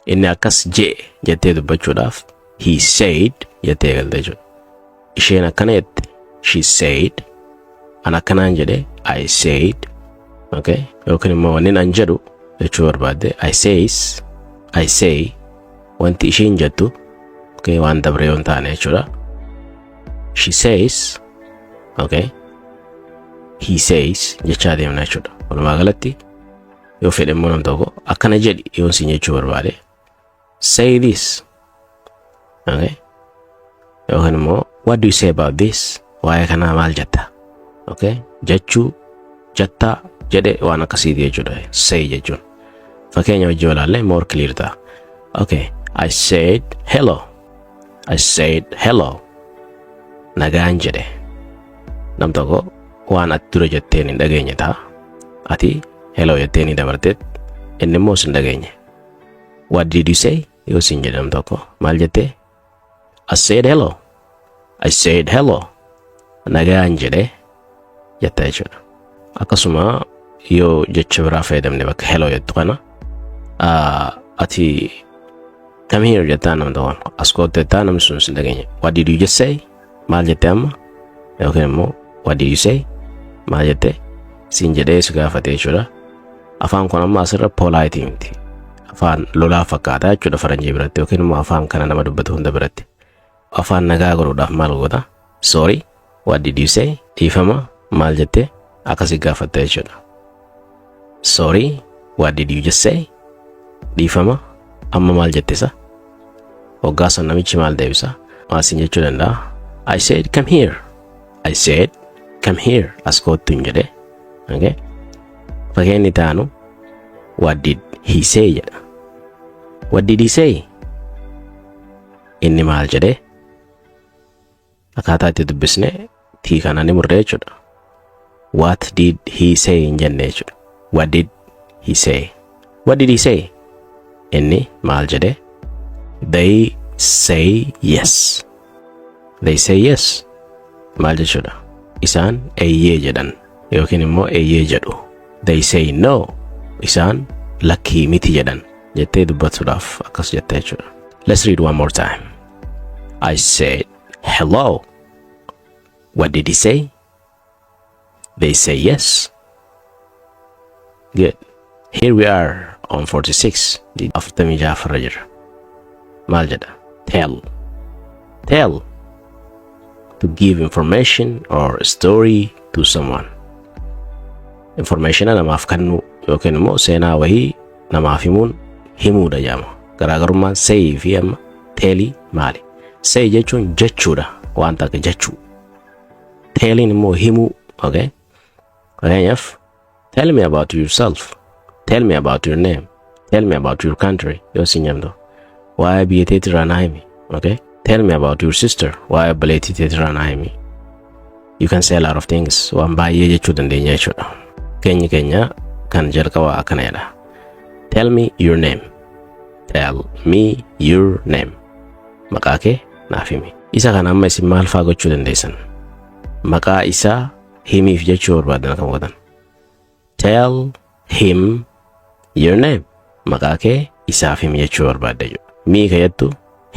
Inni akkas jee jettee dubbachuudhaaf he said jettee eegalte jechuudha. Isheen akkana jette, she said. An akkanaan jedhe, I said. Okay? Yookiin immoo wanni an jedhu jechuu barbaadde, I says, I say. Wanti isheen jettu, okay, waan dabre yoo hin taane jechuudha. She says, okay? He says jechaa deemna jechuudha. Walumaa galatti yoo fedhe immoo nam tokko akkana jedhi yoo siin jechuu barbaade, say this. Okay? Yookiin immoo what do you say about this? Waa'ee kanaa maal jetta? Okay? Jechuu, jettaa, jedhe, waan akkasiiti jechuudha. Say jechuun. Fakkeenya hojii olaallee more clear ta'a. Okay, I said hello. I said hello. Nagaan jedhe. Nam tokko waan ati dura jetteen hin dhageenye ta'a. Ati hello jetteen ni dabarteet, inni immoo sin dhageenye. "What did you say?" yoo sin jedhe nam tokko, maal jettee? "I said hello. I said hello." Nagaan jedhe jetta jechuudha. Akkasuma yoo jecha biraa fayyadamne bakka hello jettu kana, ati "Come here" jettaa nama tokkoon, as kootu jettaa, namni sun sin dhageenye. "What did you just say?" Maal jette amma? Yookiin immoo "What did you say?" Maal jette siin jedhee si gaafate jechuudha. Afaan kun amma asirra polite miti. Afaan lolaa fakkaata jechuudha faranjii biratti yookiin immoo afaan kana nama dubbatu hunda biratti. Afaan nagaa godhuudhaaf maal goota? "Sorry, what did you say?" Dhiifama, maal jette? Akkasii gaafatta jechuudha. "Sorry, what did you just say?" Dhiifama, amma maal jette isa? Waggaa san namichi maal deebisa? Maal siin jechuu danda'a? "I said come here. I said come here." As koottu hin jedhe. Okay? Fakkeenyi taanu "What did he say?" jedha. "What did he say?" Inni maal jedhe? Akkaataa itti dubbisne tii kana ni murree jechuudha. "What did he say?" hin jenne jechuudha. "What did he say?" "What did he say?" Inni maal jedhe? They say yes. They say yes. Maal jechuudha? Isaan eeyyee jedhan yookiin immoo eeyyee jedhu. They say no. Isaan lakkii miti jedhan jettee dubbatuudhaaf akkas jette jechuudha. Let's read one more time. I said hello. What did he say? They say yes. Good. Here we are on 46. 46ffarra jira. Maal jedha? Tell. Tell. To give information or a story to someone. Informationa namaaf kennuu yookiin immoo seenaa wayii namaaf himuun himuudha jedhama. Garaagarummaan say fi amma tellii maali? Say jechuun jechuudha, wanta akka jechuu. Telliin immoo himuu. Okay? Fakkeenyaaf, "Tell me about yourself. Tell me about your name. Tell me about your country" yoo siin jedhamtu, waa'ee biyya teetirraa naa himi. Okay? "Tell me about your sister." Waa'ee obboleettii teetirraa naa himi. You can say a lot of things. Waan baay'ee jechuu dandeenya jechuudha. Keenyi keenya kan jalqabaa akkana jedha. Tell me your name. Tell me your name. Maqaa kee naaf himi. Isa kana amma isin maal faa gochuu dandeessan? Maqaa isaa himiif jechuu barbaadan akkam godhan? "Tell him your name." Maqaa kee isaaf himi jechuu barbaadde jechuudha. Me ka jettu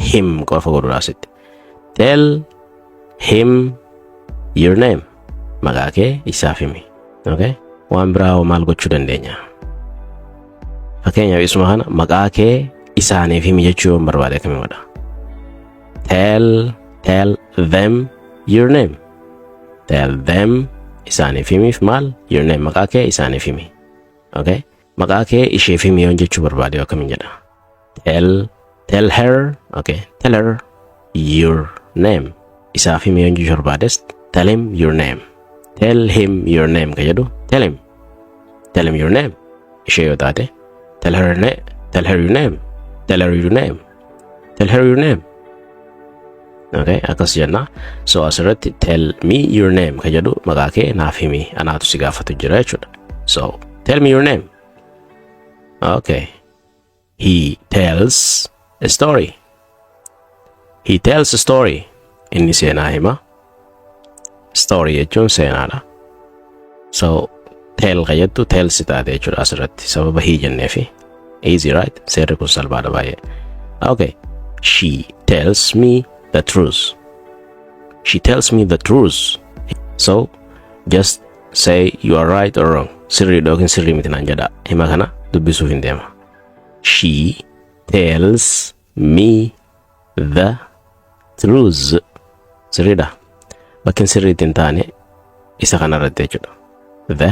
him qofa godhuudha asitti. Tell him your name. Maqaa kee isaaf himi. Okay? Waan biraa hoo maal gochuu dandeenya? Fakkeenyaaf, isuma kana maqaa kee isaaniif himi jechuu yoon barbaade akkamii godha? Tell them your name. Tell them, isaaniif himiif maal? Your name, maqaa kee isaaniif himi. Okay? Maqaa kee isheef himi yoon jechuu barbaade akkamiin jedha? Tell her, okay? Tell her your name. Isaaf himi yoon jechuu barbaades, "Tell him your name." "Tell him your name" ka jedhu, tell him. Tell him your name. Ishee yoo taate, tell her your name. Tell her your name. Tell her your name. Okay, akkas jenna. So asirratti "Tell me your name" ka jedhu, maqaa kee naaf himi, anaatu si gaafatu jira jechuudha. So tell me your name. Okay. He tells a story. He tells a story. Inni seenaa hima. Story jechuun seenaadha. So tell ka jettu tells taate jechuudha asirratti sababa he jenneefi. Easy, right? Seerri kun salphaadha baay'ee. Okay. She tells me the truth. She tells me the truth. So just say you are right or wrong. Sirriidha yookiin sirrii miti naan jedha. Hima kana dubbisuuf hin deema. She tells me the truth. Sirriidha. Bakki sirriitti hin taane isa kanarratti jechuudha. The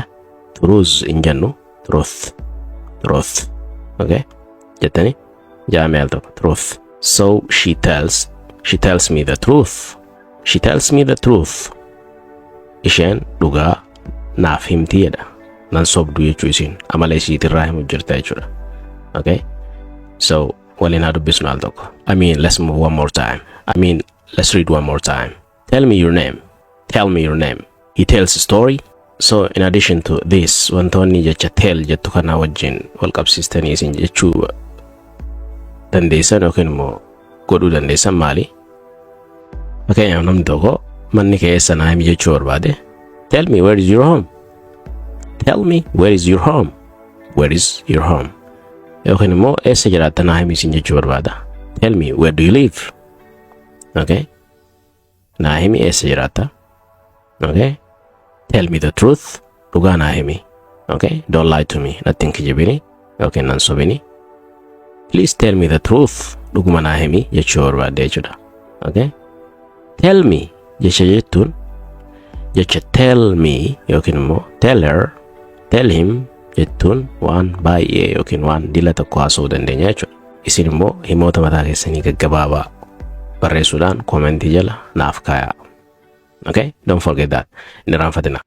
truth hin jennu, truth. Truth. Okay? Jettanii jaamee al tokko truth. So she tells me the truth. She tells me the truth. Isheen dhugaa naaf himti jedha. Nan sobdu jechuu, isiin amala isiitirraa himu jirta jechuudha. Okay? So waliin haa dubbisnu al tokko. I mean, let's move one more time. I mean, let's read one more time. Tell me your name. Tell me your name. He tells a story. So in addition to this, wantoonni jecha "tell" jettu kana wajjin wal qabsiistanii isin jechuu dandeessan yookiin immoo godhuu dandeessan maali? Fakkeenyaaf, namni tokko manni kee eessa, naa himi jechuu barbaade, "Tell me, where is your home? Tell me, where is your home? Where is your home?" Yookiin immoo eessa jiraatta, naa himi isin jechuu barbaada. "Tell me, where do you live?" Okay? Naa himi, eessa jiraatta? Okay? Tell me the truth. Dhugaa naa himi. Okay? Don't lie to me. Natti hin kijibini yookiin nan sobini. "Please tell me the truth." Dhuguma naa himi jechuu barbaadde jechuudha. Okay? "Tell me" jecha jettuun, jecha "tell me" yookiin immoo "tell her", "tell him" jettuun waan baay'ee yookiin waan dila tokko haasa'uu dandeenya jechuudha. Isin immoo himoota mataa keessanii gaggabaabaa barreessuudhaan koomentii jala naaf kaayaa. Okay? Don't forget that. Hin irraanfatina.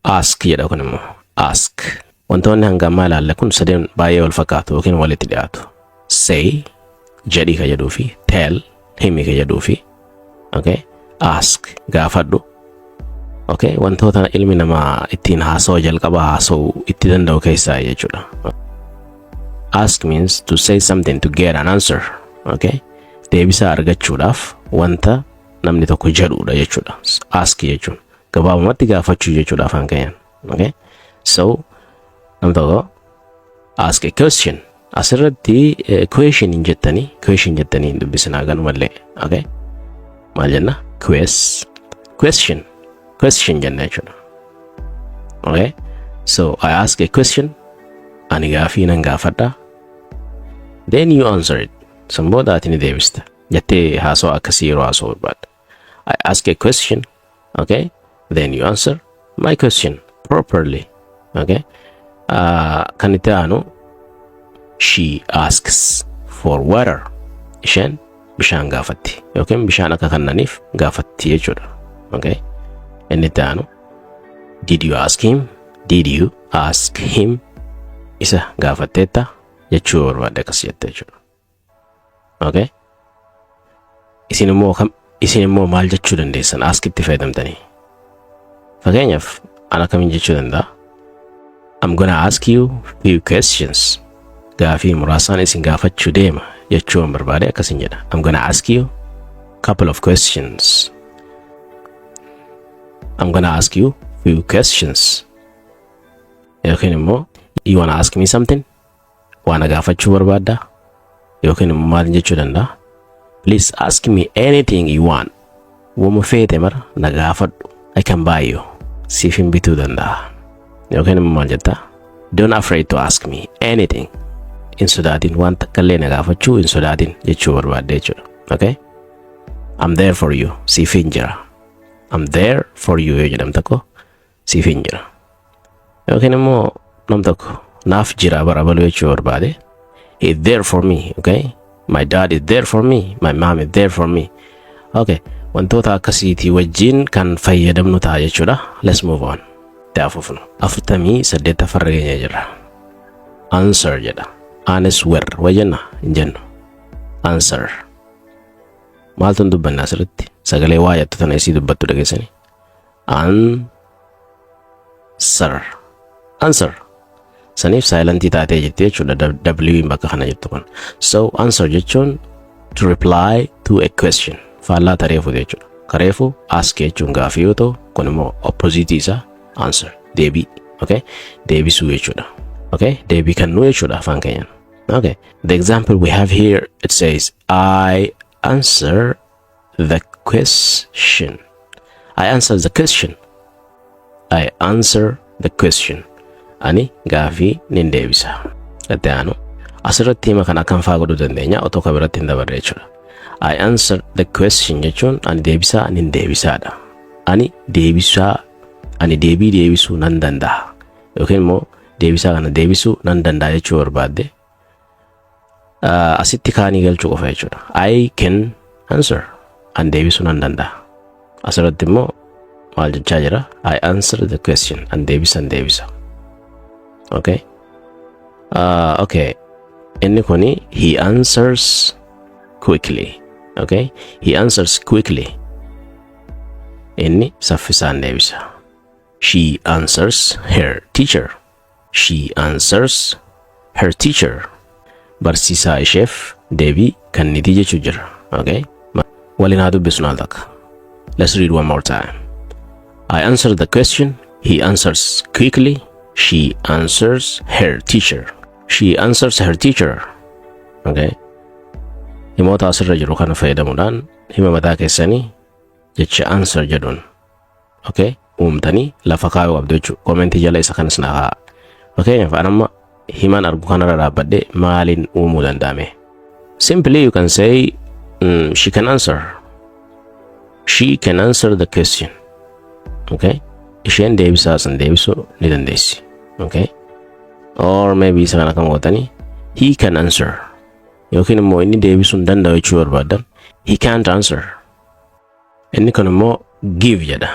"Ask" jedha kun immoo. "Ask." Wantoonni hanga ammaa ilaalle kun sadeen baay'ee wal fakkaatu yookiin walitti dhiyaatu. "Say" jedhii ka jedhuu fi "tell" himi ka jedhuu fi, okay, "ask" gaafadhu. Okay, wantoota ilmi namaa ittiin haasawaa jalqaba haasa'uu itti danda'u keessaa jechuudha. "Ask" means to say something to get an answer. Okay, deebisaa argachuudhaaf wanta namni tokko jedhudha jechuudha. "Ask" jechuun gabaabumatti gaafachuu jechuudha afaan keenyaan. Okay, so nam tokko "ask a question" asirratti "question" hin jettanii, "question" jettanii hin dubbisinaa ganumallee. Okay, maal jenna? Question, question jenna jechuudha. Okay, so I ask a question, ani gaafii nan gaafadha, then you answer it, san booda ati ni deebista jettee haasawaa akkasii yeroo haasawuu barbaadda. I ask a question, okay, then you answer my question properly. Okay, kan itti aanu, she asks for water, isheen bishaan gaafatti yookiin bishaan akka kennaniif gaafatti jechuudha. Okay, inni itti aanu, did you ask him? Did you ask him? Isa gaafatteetta jechuu barbaadde akkas jette jechuudha. Okay, isin immoo kam, isin immoo maal jechuu dandeessan "ask" itti fayyadamtanii? Fakkeenyaaf, an akkamiin jechuu danda'a? "I'm gonna ask you few questions." Gaafii muraasaan isin gaafachuu deema jechuu waan barbaade akkasin jedha. I'm gonna ask you couple of questions. I'm gonna ask you few questions. Yookiin immoo, you wanna ask me something? Waan na gaafachuu barbaaddaa? Yookiin immoo maal jechuu danda'a? Please ask me anything you want. Wama feete mara na gaafadhu. I can buy you. Siif hin bituu danda'a. Yookiin immoo maal jettaa? Don't afraid to ask me anything. Hin sodaatin, waan takka illee na gaafachuu hin sodaatin jechuu barbaadde jechuudha. Okay? I'm there for you. Siif hin jira. "I'm there for you" yoo jedham tokko, siif hin jira. Yookiin immoo nam tokko naaf jira bara baluu jechuu barbaade. He is there for me. Okay? My dad is there for me. My mom is there for me. Okay. Wantoota akkasiitii wajjin kan fayyadamnu ta'a jechuudha. Let's move on. Itti fufnu. 48ffarra geenyee jirra. "Answer" jedha. "Answer" wajenna hin jennu. "Answer." Maaltu hin dubbanna asirratti? Sagalee waa jettu tana isii dubbattu dhageessani. Answer. Answer. Saniif silentii taatee jirti jechuudha. W bakka kana jirtu kun. So "answer" jechuun to reply to a question. Faallaa tareefu jechuudha. Kareefu "ask" jechuun gaafii yoo ta'u, kun immoo opposite isaa, "answer", deebii. Okay? Deebisuu jechuudha. Okay? Deebii kennuu jechuudha afaan keenyaan. Okay. The example we have here, it says, "I answer the question. I answer the question. I answer the question." Ani gaafii nin deebisa. Itti aanu asirratti hima kana akkam faa godhuu dandeenya otoo ka biratti hin dabarre jechuudha. "I answer the question" jechuun ani deebisaa nin deebisaadha. Ani deebisaa, ani deebii deebisuu nan danda'a. Yookiin immoo deebisaa kana deebisuu nan danda'a jechuu barbaadde, asitti "can" galchuu qofa jechuudha. I can answer. Ani deebisuu nan danda'a. Asirratti immoo Maal jechaa jira? I answer the question. An deebisan deebisa. Okay. Okay. Inni kuni he answers quickly. Okay. He answers quickly. Inni saffisaan deebisa. She answers her teacher. She answers her teacher. Barsiisaa isheef deebii kennitii jechuu jira. Okay. Waliin haa dubbisnu al takka. Let's read one more time. I answer the question. He answers quickly. She answers her teacher. She answers her teacher. Okay. Himoota asirra jiru kana fayyadamuudhaan hima mataa keessanii jecha answer jedhuun, okay, uumtanii lafa kaayuu qabdu jechuudha. Commentii jala isa kanas naa kaa'a. Fakkeenyaaf, an amma himan argu kanarra dhaabbadhee maaliin uumuu danda'ame? Simply you can say she can answer. She can answer the question. Okay? Isheen deebisaa san deebisuu ni dandeessi. Okay? Or maybe isa kana kam gootanii, he can answer. Yookiin immoo inni deebisuu hin danda'u jechuu barbaadan, he can't answer. Inni kun immoo give jedha.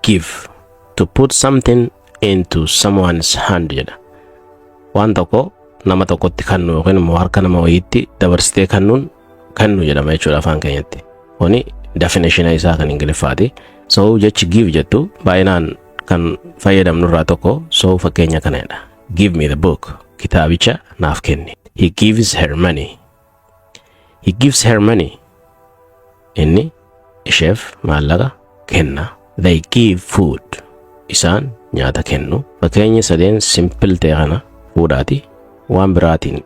Give. To put something into someone's hand jedha. Waan tokko nama tokkotti kennu yookiin immoo harka nama wayiitti dabarsitee kennuun kennu jedhama jechuudha afaan keenyatti. Kuni definition isaa kan Ingiliffaati. So jechi give jettu baay'inaan kan fayyadamnu irraa tokko. So fakkeenya kanadha. Give me the book. Kitaabicha naaf kenni. He gives her money. He gives her money. Inni isheef maallaqa kenna. They give food. Isaan nyaata kennu. Fakkeenya sadeen simple ta'e kana fuudhaati waan biraatiin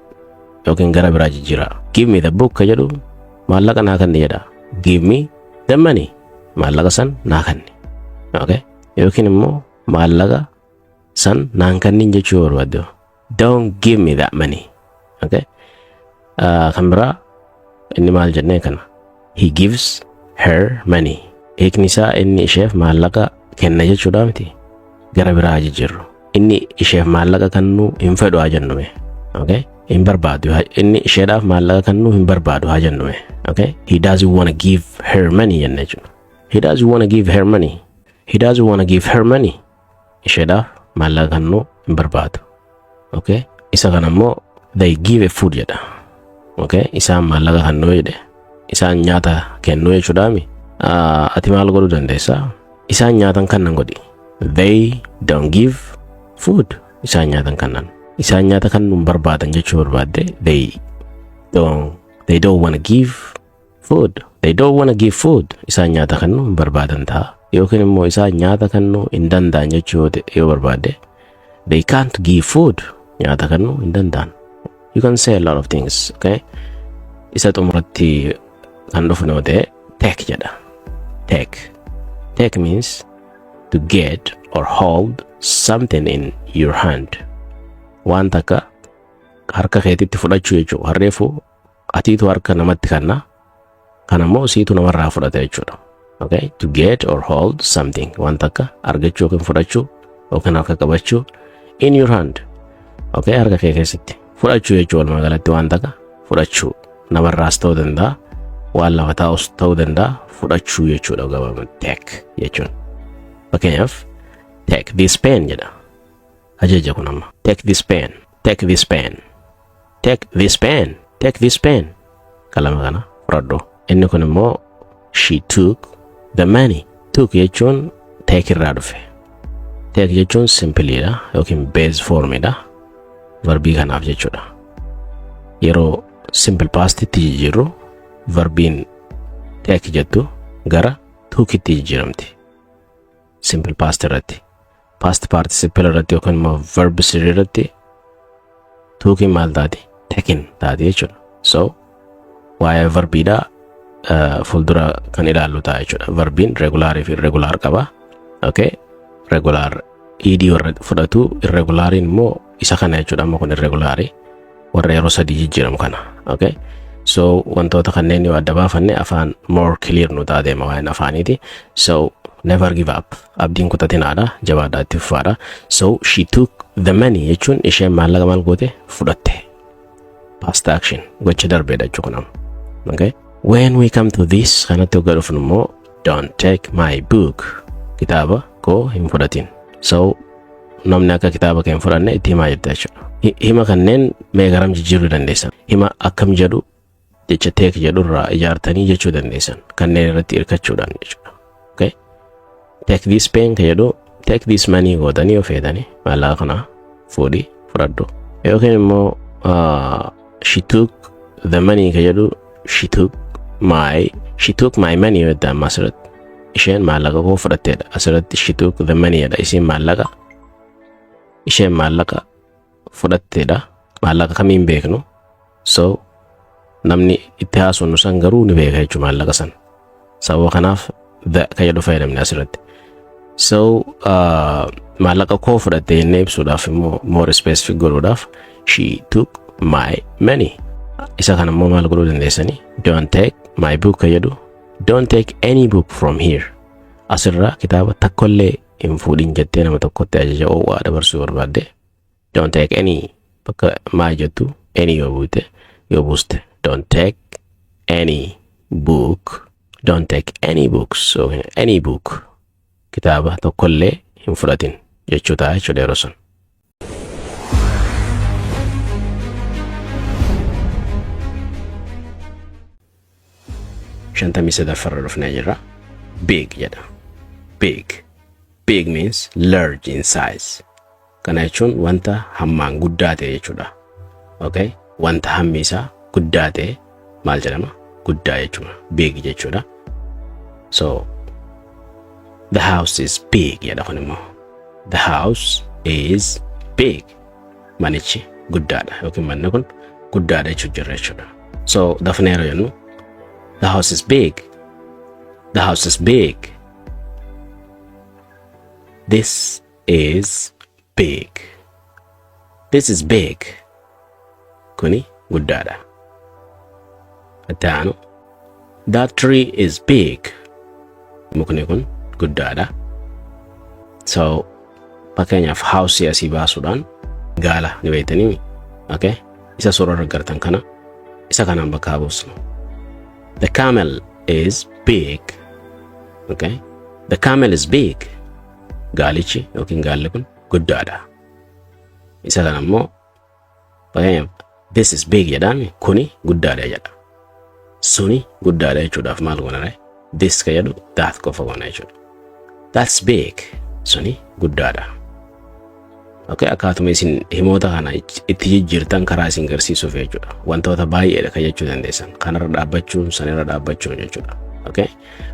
yookiin gara biraa jijjiiraa. Give me the book ka jedhu maallaqa naa kenni jedha. Give me the money. Maallaqa san naa kenni. Okay? Yookiin immoo maallaqa san naan kennin jechuu yoo barbaadde, don't give me that money. Okay? Kan biraa inni maal jennee kana? He gives her money. Hiikni isaa inni isheef maallaqa kenna jechuudha miti. Gara biraa jijjiirru. Inni isheef maallaqa kennuu hin fedhu haa jennume. Okay? Hin barbaadu. Inni isheedhaaf maallaqa kennuu hin barbaadu haa jennume. Okay? He doesn't want to give her money jenna jechuudha. He doesn't want to give her money. He doesn't want to give her money. Isheedhaaf maallaqa kennuu hin barbaadu. Okay? Isa kana immoo they give a food jedha. Okay? Isaan maallaqa kennuu jedhe. Isaan nyaata kennuu jechuudhaami. Ati maal godhuu dandeessaa? Isaan nyaatan kennan godhi. They don't give food. Isaan nyaatan kennan. Isaan nyaata kennuu hin barbaadan jechuu barbaadde, they don't want to give food. They don't want to give food. Isaan nyaata kennuu hin barbaadan ta'a. Yookiin immoo isaan nyaata kennuu hin danda'an jechuu yoo barbaadde, they can't give food. Nyaata kennuu hin danda'an. You can say a lot of things, okay? Isa xumuratti kan dhufnu yoo ta'e, take jedha. Take. Take means to get or hold something in your hand. Waan takka harka keetitti fudhachuu jechuudha. Harreefu atiitu harka namatti kenna. Kan ammoo siitu namarraa fudhata jechuudha. Okay? To get or hold something. Waan takka argachuu yookiin fudhachuu yookiin harka qabachuu, in your hand. Okay? Harka kee keessatti fudhachuu jechuu. Walumaa galatti waan takka fudhachuu namarraas ta'uu danda'a. Waan lafa taa'us ta'uu danda'a, fudhachuu jechuudha gabaabumatti take jechuun. Fakkeenyaaf, take this pen jedha. Ajaja kun amma. Take this pen. Take this pen. Take this pen. Take this pen. Qalama kana fudhadhu. Inni kun immoo she took the money. Took jechuun take irraa dhufe. Take jechuun simpleiidha yookiin base formidha. Verbii kanaaf jechuudha. Yeroo simple pastitti jijjiirru, verbiin take jettu gara tookitti jijjiiramti. Simple past irratti. Past participle irratti yookiin immoo verb sirrii irratti tookiin maal taati? Taken taati jechuudha. So waa'ee verbiidhaa fuuldura kan ilaallu ta'a jechuudha. Verbiin regularii fi irregular qaba. Okay? Regular ed warra fudhatu, irregulariin immoo isa kana jechuudha. Amma kun irregularii warra yeroo sadii jijjiiramu kana. Okay? So wantoota kanneen yoo adda baafanne, afaan more clear nu ta'a deema waa'een afaaniiti. So never give up. Abdiin kutatinaadha. Jabaadhaa, itti fufaadha. So she took the money jechuun isheen maallaqa maal goote? Fudhatte. Past action, gocha darbeedha jechuudha kun amma. Okay? When we come to this, kanatti hoggaa dhufnu immoo, don't take my book. Kitaaba koo hin fudhatin. So namni akka kitaaba kee hin fudhanne itti himaa jirta jechuudha. Hima kanneen mee garam jijjiiruu dandeessan? Hima akkam jedhu jecha "take" jedhurraa ijaartanii jechuu dandeessan, kanneen irratti hirkachuudhaan jechuudha. Okay? "Take this pen" ka jedhu "take this money" gootanii yoo feetanii, maallaqa kana fuudhii fudhadhu. Yookiin immoo "she took the money" ka jedhu "she took my money" yoo jette, amma asirratti isheen maallaqa koo fudhatteedha. Asirratti "she took the money" jedha. Isiin maallaqa, isheen maallaqa fudhatteedha. Maallaqa kamiin beeknu. So namni itti haasofnu san garuu ni beeka jechuudha maallaqa san. Sababa kanaaf "the" ka jedhu fayyadamne asirratti. So maallaqa koo fudhatte jennee ibsuudhaaf immoo, more specific godhuudhaaf, "she took my money". Isa kana immoo maal godhuu dandeessanii? "Don't take my book" ka jedhu "don't take any book from here". Asirraa kitaaba takkollee hin fuudhin jettee nama tokkotti ajaja oowwaa dabarsuu barbaadde, "don't take any" bakka "my" jettu "any" yoo buute, yoo buuste, "don't take any book", "don't take any books", yookiin "any book", kitaaba tokkollee hin fudhatin jechuu ta'a jechuudha yeroo sun. 53ffarra dhufnee jirra. "Big" jedha. "Big". "Big" means large in size. Kana jechuun wanta hammaan guddaa ta'e jechuudha. Okay? Wanta hammi isaa guddaa ta'e maal jedhama? Guddaa jechuudha. "Big" jechuudha. So "the house is big" jedha kun immoo. "The house is big". Manichi guddaadha yookiin manni kun guddaadha jechuu jirra jechuudha. So dafnee yeroo jennu, "The house is big. The house is big." "This is big. This is big." Kuni guddaadha. Itti aanu, "That tree is big." Mukni kun guddaadha. So fakkeenyaaf "house" asii baasuudhaan, gaala ni beektanii, okay? Isa suura irra gartan kana, isa kanaan bakka haa buusnu. "The camel is big." Okay? "The camel is big." Gaalichi yookiin gaalli kun guddaadha. Isa kana immoo fakkeenyaaf "this is big" jedhaami, kuni guddaadha jedha. Suni guddaadha jechuudhaaf maal goona ree? "This" ka jedhu "that" qofa goona jechuudha. "That's big." Suni guddaadha. Okay, akkaatuma isin himoota kana itti jijjiirtan karaa isin garsiisuuf jechuudha. Wantoota baay'eedha kan jechuu dandeessan. Kanarra dhaabbachuun, sanirra dhaabbachuun jechuudha. Okay?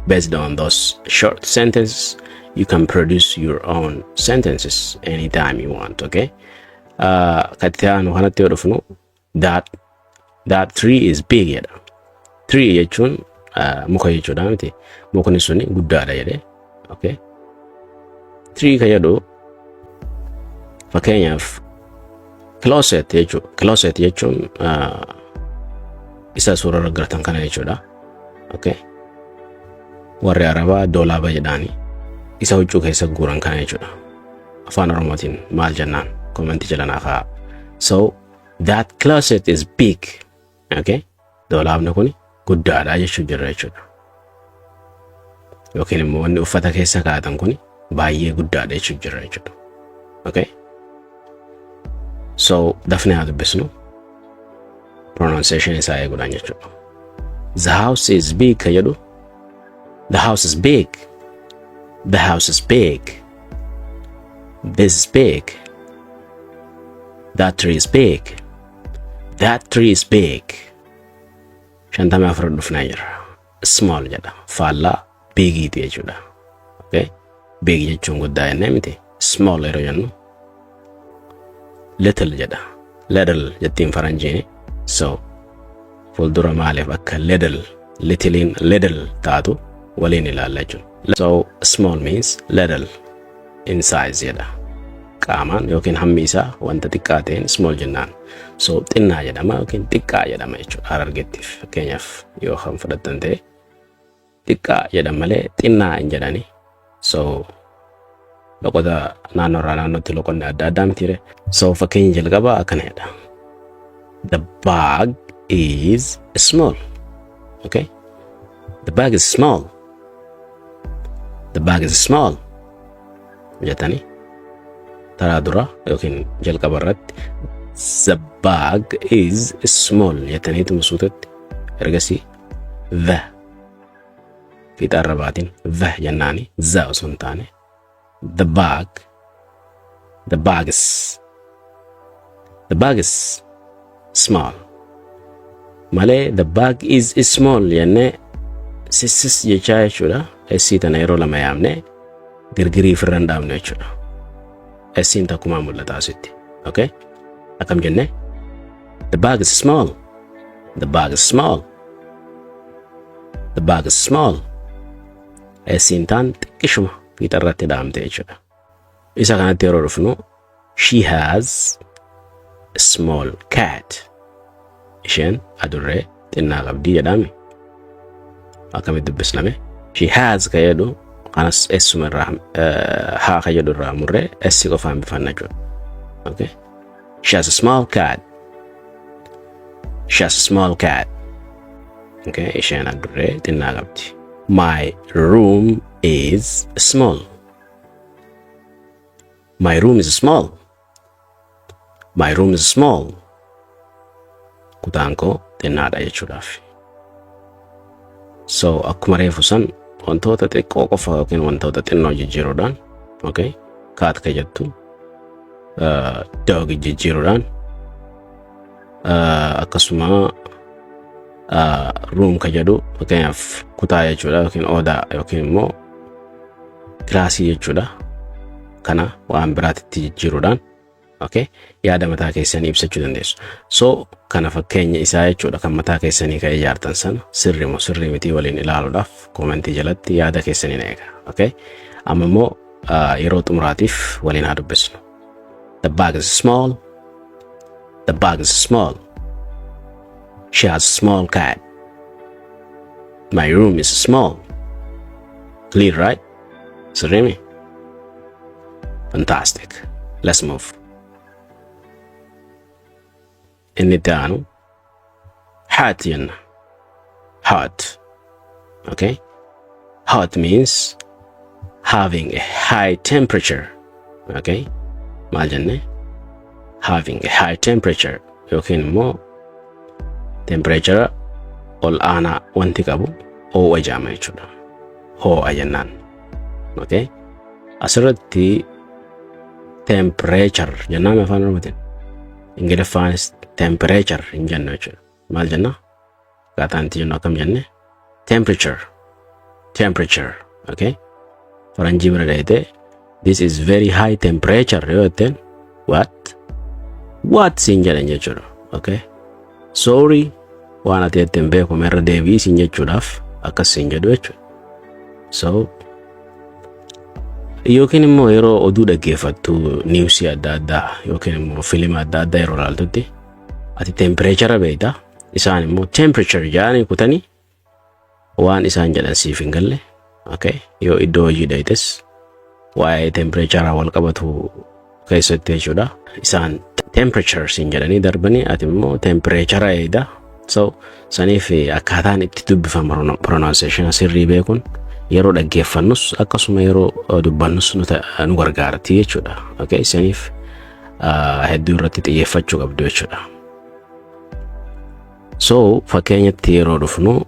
Based on those short sentences, you can produce your own sentences anytime you want. Okay? Kan itti aanu kanatti yoo dhufnu, "That tree is big" jedha. "Tree" jechuun muka jechuudha miti. Mukni suni guddaadha jedhee. Okay? "Tree" kan jedhu fakkeenyaaf "closet" jechuudha. "Closet" jechuun isa suura irra gartan kana jechuudha. Okay? Warri Arabaa doolaaba jedhaani, isa huccuu keessa guuran kana jechuudha. Afaan Oromootiin maal jennaan comment jala naa kaa'aa. So "that closet is big". Okay? Doolaabni kun guddaadha jechuu jirra jechuudha. Yookiin immoo wanni uffata keessa kaa'atan kun baay'ee guddaadha jechuu jirra jechuudha. Okay? So dafnee haa dubbisnu. Pronunciation isaa eeguudhaan jechuudha. "The house is big" ka jedhu, "the house is big. The house is big." "This is big. That tree is big. That tree is big." 54 dhufnaa jira. "Small" jedha. Faallaa "big" iiti jechuudha. Okay? "Big" jechuun guddaa jennee miti. "Small" yeroo jennu, "little" jedha. "Little" jettiin faranjiini. So fuuldura maaliif akka "little", "little" iin "little" taatu waliin ilaalla jechuudha. So "small" means little in size jedha. Qaamaan yookiin hammi isaa wanta xiqqaa ta'een "small" jennaan. So xinnaa jedhama yookiin xiqqaa jedhama jechuudha. Harargeettiif fakkeenyaaf yoo kan fudhattan ta'e, xiqqaa jedhan malee xinnaa hin jedhani. So loqoda naannoo irraa naannootti loqonni adda addaa mitiire. So fakkeenya jalqabaa akkana jedha. "The bag is small." Okay? "The bag is small. The bag is small." Jettanii taraa dura yookiin jalqaba irratti "The bag is small" jettaniituma suutatti, ergasii "the" fiixa arrabaatiin "the" jennaani, "the" osoo hin taane, "the bag", "the bag is", "the bag is small" malee "the bag is small" jennee sissis jechaa jechuudha. S tana yeroo lama yaamne girgirii ofirra hin dhaabnu jechuudha. S'n takkumaa mul'ata asitti. Okay? Akkam jenne? The bag is small. The bag is small. The bag is small. S'n taan xiqqishuma fiixa irratti dhaamte jechuudha. Isa kanatti yeroo dhufnu, she has a small cat. Isheen adurree xinnaa qabdii jedhame. Akkamitti dubbisname? "She has" ka jedhu kanas essuma irraa "haa" ka jedhu irraa murree S qofaan bifanna jechuudha. Okay? She has a small cat. She has a small cat. Okay? Isheen adurree xinnaa qabdi. My room is small. My room is small. My room is small. Kutaan koo xinnaadha jechuudhaaf. So akkuma reefu san wantoota xiqqoo qofa yookiin wantoota xinnoo jijjiiruudhaan, okay, "cat" ka jettu "dog" jijjiiruudhaan, akkasuma "room" ka jedhu, fakkeenyaaf kutaa jechuudha yookiin odaa yookiin immoo kilaasii jechuudha, kana waan biraatitti jijjiiruudhaan, okay, yaada mataa keessanii ibsachuu dandeessu. So kana fakkeenya isaa jechuudha. Kan mataa keessanii kan ijaartan sana sirri moo sirrii mitii waliin ilaaluudhaaf koomentii jalatti yaada keessanii eega. Okay, amma immoo yeroo xumuraatiif waliin haa dubbisnu. The bag is small. The bag is small. She has a small cat. My room is small. Clear, right? Sirrii? Fantastic. Let's move. Inni itti aanu "hot" jenna. Hot. Okay? "Hot" means having a high temperature. Okay? Maal jenne? "Having a high temperature" yookiin immoo temperature ol aanaa wanti qabu ho'a jedhama jechuudha. Ho'a jennaan. Okay? Asirratti "temperature" jennaan afaan Oromootiin. Ingiliffaanis "temperature" hin jennu jechuudha. Maal jenna? Akkaataan itti jennu akkam jenne? Temperature. Temperature. Okay? Faranjii bira dheeyitee "This is very high temperature" yoo jetteen, "What? What?" siin jedhan jechuudha. Okay? "Sorry, waan ati jette hin beeku, irra deebi'ii" siin jechuudhaaf akkas siin jedhu jechuudha. So yookiin immoo yeroo oduu dhaggeeffattu, newsii adda addaa yookiin immoo fiilima adda addaa yeroo ilaaltutti, ati temperature beekta, isaan immoo "temperature" jedhanii kutanii waan isaan jedhan siif hin galle. Okay, yoo iddoo hojii dheeytes waa'ee temperature wal qabatu keessatti jechuudha, isaan "temperature" siin jedhanii darbanii, ati immoo temperature eeyda. So saniif akkaataan itti dubbifamu, pronunciation sirrii beekuun yeroo dhaggeeffannus akkasuma yeroo dubbannus nu gargaarti jechuudha. Okay, saniif hedduu irratti xiyyeeffachuu qabdu jechuudha. So fakkeenyatti yeroo dhufnu,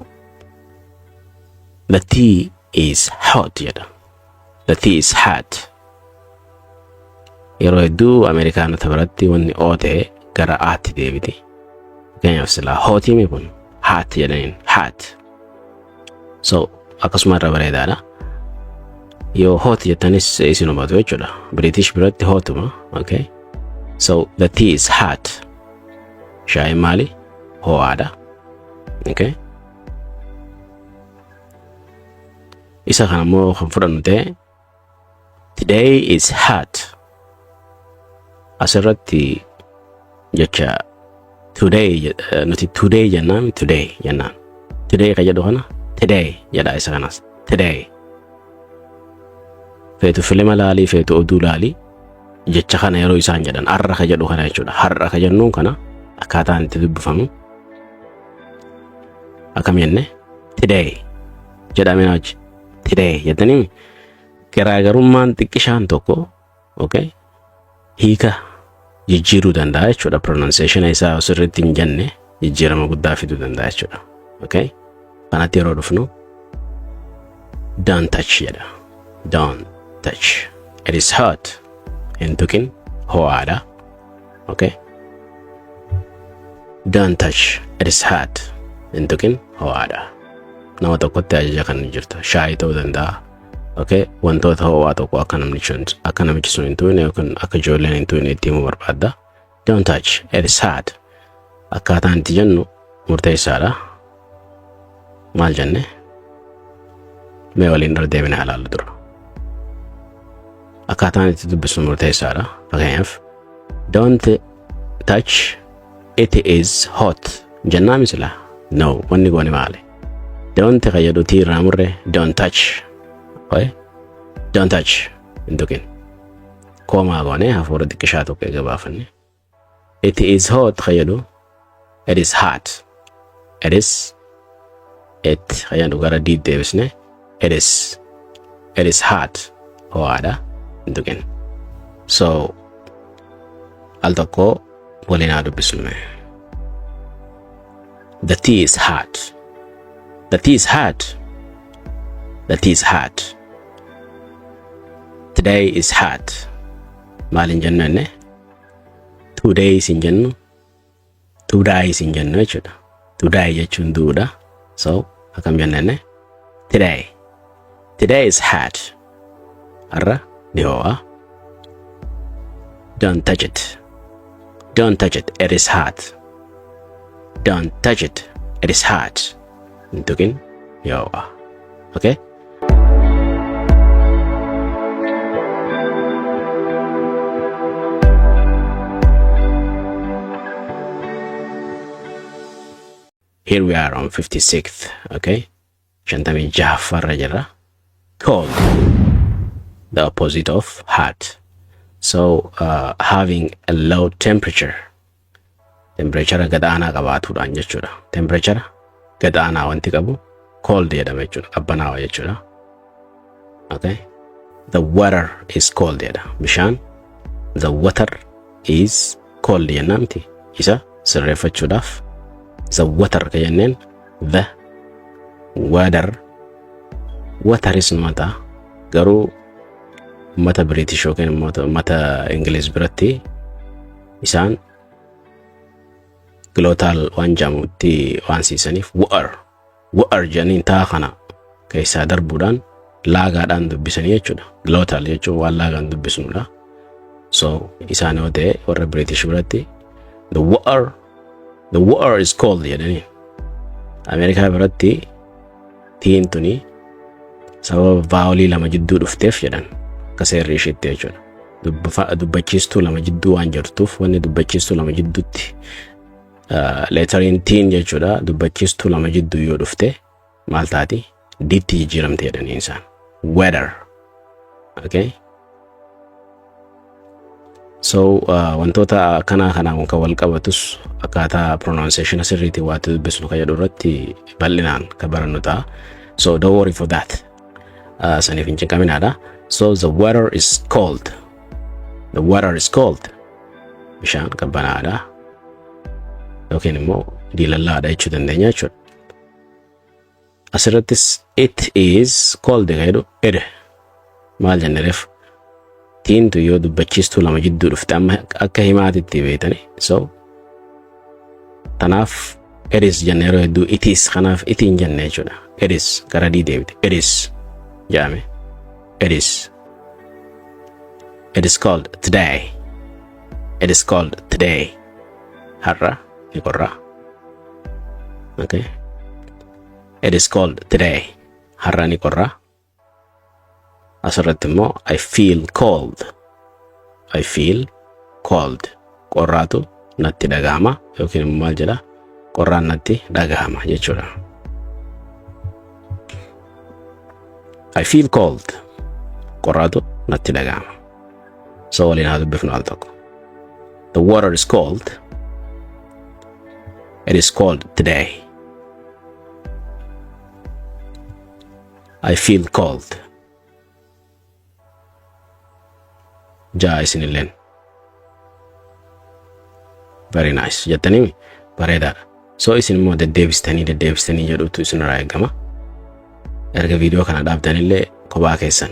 "The tea is hot" jedha. The tea is hot. Yeroo hedduu Ameerikaanota biratti wanni oo ta'e gara aatti deebiti. Fakkeenyaaf silaa "hotii" kun "hot" jedhaniin, "hot. So akkasuma irra bareedaadha. Yoo "hot" jettanis isin hubatu jechuudha. British biratti hotuma. Okay. So the tea is hot. Shaayiin maali? Ho'aadha. Okay. Isa kana immoo kan fudhannu ta'e, today is hot. Asirratti jecha "today", nuti "today" jennaan, "today" jennaan. "Today" ka jedhu kana "today" jedha, isa kanas "today". Feetu filima laalii, feetu oduu laalii, jecha kana yeroo isaan jedhan "har'a" ka jedhu kana jechuudha. "Har'a" ka jennuun kana akkaataan itti dubbifamu akkam jenne? "Today" jedhamee wajji "today" jettanii. Garaagarummaan xiqqishaan tokko, okay, hiika jijjiiruu danda'a jechuudha. Pronunciation isaa sirriitti hin jenne jijjiirama guddaa fiduu danda'a jechuudha. Okay? Kanatti yeroo dhufnu "don't touch" jedha. "Don't touch. It is hot." Hin tuqin, ho'aadha. Okay? "Don't touch. It is hot." Hin tuqin, ho'aadha. Nama tokkotti ajaja kan jirtu. Shaayii ta'uu danda'a. Okay? Wantoota ho'aa tokko akka namichi sun hin tuqne yookiin akka ijoolleen hin tuqne itti himuu barbaadda. "Don't touch. It is hot." Akkaataan itti jennu murteessaadha. Maal jenne? Mee waliin irra deebinee ilaallu dura. Akkaataan itti dubbisnu murteessaadha. Fakkeenyaaf, "Don't touch, it is hot" jennaa misila? No, wanni goone maali? "Don't" kan jedhu tii irraa murre, "don't touch." Okay? "Don't touch." Hin tuqin. Koomaa goone hafuura xiqqishaa tokko eega baafanne. "It is hot" kan jedhu "it is hot." "It is", "it" kan jedhu gara diit deebisne, "it is", "it is hot." Ho'aadha. Hin tuqin. So al tokko waliin haa dubbisnu mee. The tea is hot. The tea is hot. The tea is hot. Today is hot. Maal hin jennu inni? "Two days" hin jennu. "Two days" hin jennu jechuudha. "To die" jechuun du'uudha. So akkam jenna inni? Today. Today is hot. Har'a ni ho'a. Don't touch it. Don't touch it. It is hot. Don't touch it. It is hot. Hin tuqin, ni ho'a. Okay? Here we are on 56th, okay? 56ffaarra jirra. Cold, the opposite of hot. So, having a low temperature, temperature gadaanaa qabaatuudhaan jechuudha. Temperature gadaanaa wanti qabu cold jedhama jechuudha. Qabbanaawa jechuudha. Okay? "The water is cold" jedha. Bishaan, "the water is cold" jennaa miti. Isa sirreeffachuudhaaf "the water" ka jenneen, "the water", "water" is numa ta'a. Garuu ummata British yookiin ummata Ingiliz biratti isaan glottal waan jedhamutti waan siisaniif "water", "water" jedhaniin taa kana keessaa darbuudhaan laagaadhaan dubbisanii jechuudha. Glottal jechuun waan laagaan dubbisnudha. So isaan yoo ta'e warra British biratti "the water", "the water is cold" jedhanii. Ameerikaa biratti tiin tuni sababa vowelii lama jidduu dhufteef jedhan, akka seerri isheetti jechuudha. Dubbachiistuu lama jidduu waan jirtuuf, wanni dubbachiistuu lama jidduutti, letteriin tiin jechuudha, dubbachiistuu lama jidduu yoo dhufte maal taati? Diitti jijjiiramte jedhanii isaan. Weather. Okay? So wantoota akkanaa kanaan kan wal qabatus akkaataa pronunciation sirriitiin waatti dubbisnu kan jedhu irratti bal'inaan kan barannu ta'a. So don't worry for that. Saniif hin cinqaminaadha. So the water is cold. The water is cold. Bishaan qabbanaadha. Yookiin immoo diilallaadha jechuu dandeenya jechuudha. Asirrattis "it is cold" kan jedhu "it" maal jenne reef? Tiintu yoo dubbachiistuu lama jidduu dhufte amma akka himaatitti beektani. So tanaaf "it is" jenne yeroo hedduu, "it is" kanaaf "it" hin jenne jechuudha. "It is" gara dii deebite. "It is" jedhame. It is. It is cold today. It is cold today. Har'a ni qorra. Okay. It is cold today. Har'a ni qorra. Asirratti immoo "I feel cold." I feel cold. Qorraatu natti dhagahama yookiin immoo maal jedha? Qorraan natti dhagahama jechuudha. I feel cold. Qorraatu natti dhagahama. So waliin haa dubbifnu al tokko. The water is cold. It is cold today. I feel cold. Ja'a isinilleen. "Very nice" jettanii, bareedaadha. So isin immoo deddeebistanii deddeebistanii jedhutu isinirraa eegama. Erga viidiyoo kana dhaabdanillee kophaa keessan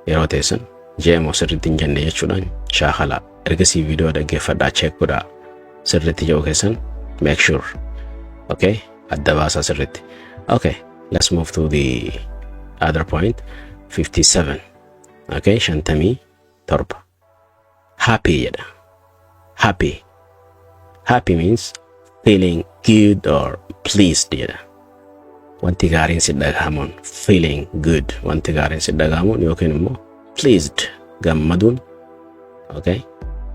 yeroo teessan je'emoo sirriitti hin jenne jechuudhaan shaakalaa. Ergasii viidiyoo dhaggeeffadhaa, check godhaa, sirriitti jedhu keessan make sure. Okay, adda baasaa sirriitti. Okay, let's move to the other point, 57. Okay, 57. Happy jedha. Happy. Happy means feeling good or pleased jedha. Wanti gaariin si dhagahamuun, feeling good, wanti gaariin si dhagahamuun yookiin immoo pleased, gammaduun. Okay,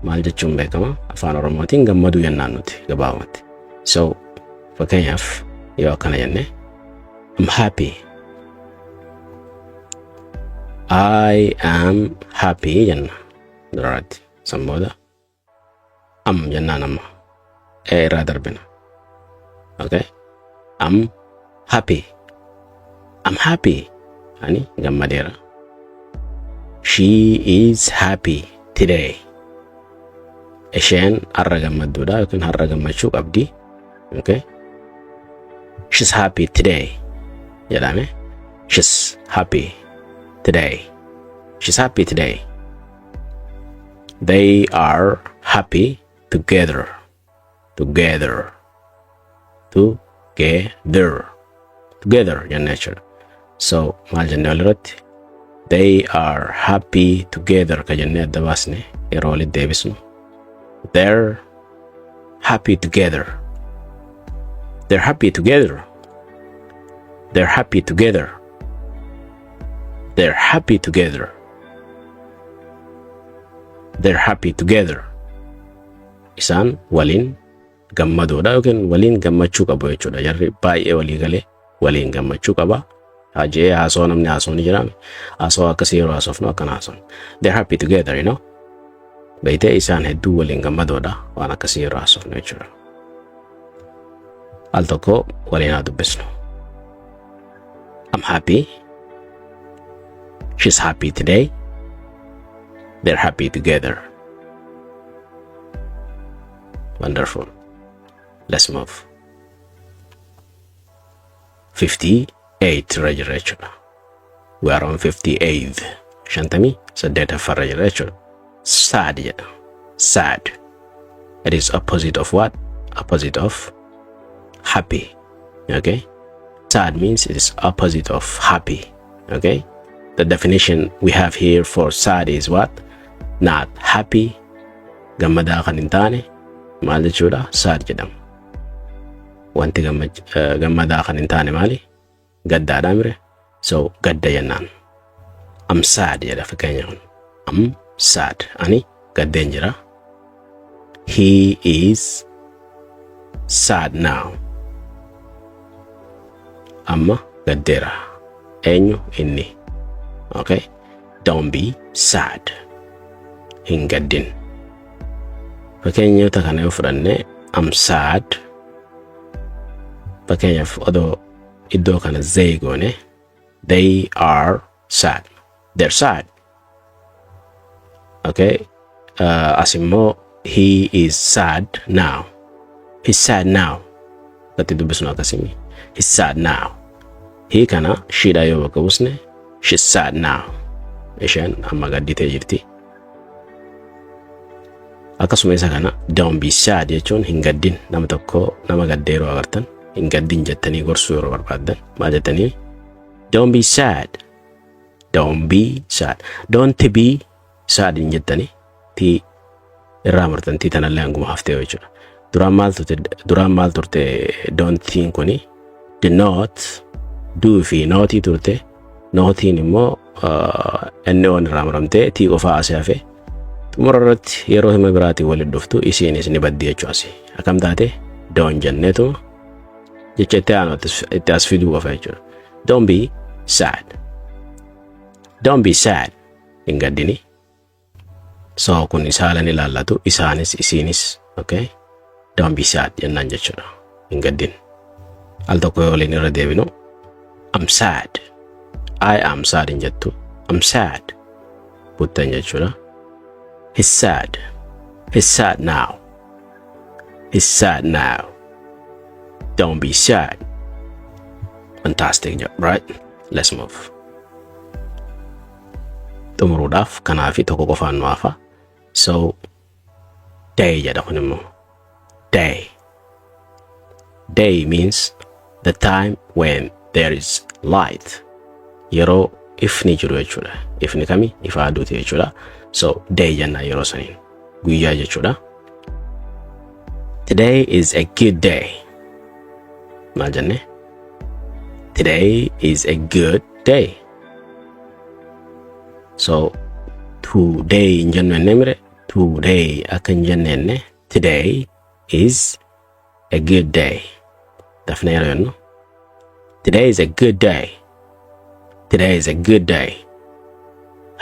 maal jechuun beekama? Afaan Oromootiin gammaduu jennaan nuti gabaabumatti. So fakkeenyaaf yoo akkana jenne, "I'm happy." "I am happy" jenna duraatti. San booda "am" jennaan, amma e irraa darbina. Okay, "I'm happy." "I'm happy." Ani gammadeera. "She is happy today." Isheen har'a gammadduudha yookiin har'a gammachuu qabdi. Okay, "She's happy today" jedhame. "She's happy today." "She's happy today." "They are happy together." Together, together, together jenne jechuudha. So maal jenne walirratti? "They are happy together" ka jennee adda baasne yeroo walitti deebisnu, "They're happy together." "They're happy together." "They're happy together." "They're happy together." "They're happy together." Isaan waliin gammadoodha yookiin waliin gammachuu qabu jechuudha. Jarri baay'ee walii galee waliin gammachuu qaba. Hajee haasoo namni haasoo ni jira. Haasoo akkasii yeroo haasofnu akkana haasofnu. "They're happy together." Beeytee, isaan hedduu waliin gammadoodha waan akkasii yeroo haasofnu jechuudha. Al tokko waliin haa dubbisnu. I'm happy. She's happy today. They're happy together. Wonderful. Let's move. 58 irra jira jechuudha. We are on 58. 58ffarra jira jechuudha. Sad jedha. Sad. It is opposite of what? Opposite of happy. Okay? Sad means it is opposite of happy. Okay? The definition we have here for sad is what? Not happy. Gammadaa kan hin taane maal jechuudha? Sad jedhama. Wanti gammadaa kan hin taane maali? Gaddaadha mire? So gadda jennaan. "I'm sad" jedha fakkeenya kun. "I'm sad." Ani gaddeen jira. He is sad now. Amma gaddeera. Eenyu? Inni. Okay? Don't be sad. Hin gaddin. Fakkeenyota kana yoo fudhanne, "I'm sad." Fakkeenyaaf odoo iddoo kana "they" goone, "They are sad." "They're sad." Okay? As immoo "He is sad now." "He's sad now." Akkatti dubbisnu akkasimi. "He's sad now." "He" kana "she" dha yoo bakka buusne, "She's sad now." Isheen amma gadditee jirti. Akkasuma isa kana, "Don't be sad" jechuun hin gaddin. Nama tokko, nama gaddee yeroo agartan, hin gaddin jettanii gorsuu yeroo barbaaddan maal jettanii? "Don't be sad." "Don't be sad." "Don't be sad" hin jettanii, t irraa murtan, t tanallee hanguma haftee jechuudha. Duraan maal turte? Duraan maal turte? Don't iin kuni do not, do fi not ii turte. Not iin immoo inni on irraa muramtee t qofaa asii hafe. Xumura irratti yeroo hima biraatiin walitti dhuftu isiinis ni baddi jechuu asii. Akkam taate? "Don't" jenneetuma jecha itti aanu itti as fiduu qofa jechuudha. "Don't be sad." "Don't be sad." Hin gaddini. So kun isaalan ilaallatu, isaanis isiinis. Okay, "Don't be sad" jennaan jechuudha. Hin gaddin. Al tokko yoo waliin irra deebinu, "I'm sad." "I am sad" hin jettu. "I'm sad" buttan jechuudha. He's sad. He's sad now. He's sad now. Don't be sad. Fantastic job, right? Let's move. Xumuruudhaaf kanaafi tokko qofaan nu hafa. So, day jedha kun immoo. Day. Day means the time when there is light. Yeroo ifni jiru jechuudha. Ifni kami? Ifa aduuti jechuudha. So, day jenna yeroo saniin. Guyyaa jechuudha. Today is a good day. Maal jenne? Today is a good day. So, today hin jennu enne mire, today akka hin jenne enne, today is a good day. Dafnee yeroo jennu, today is a good day. Today is a good day.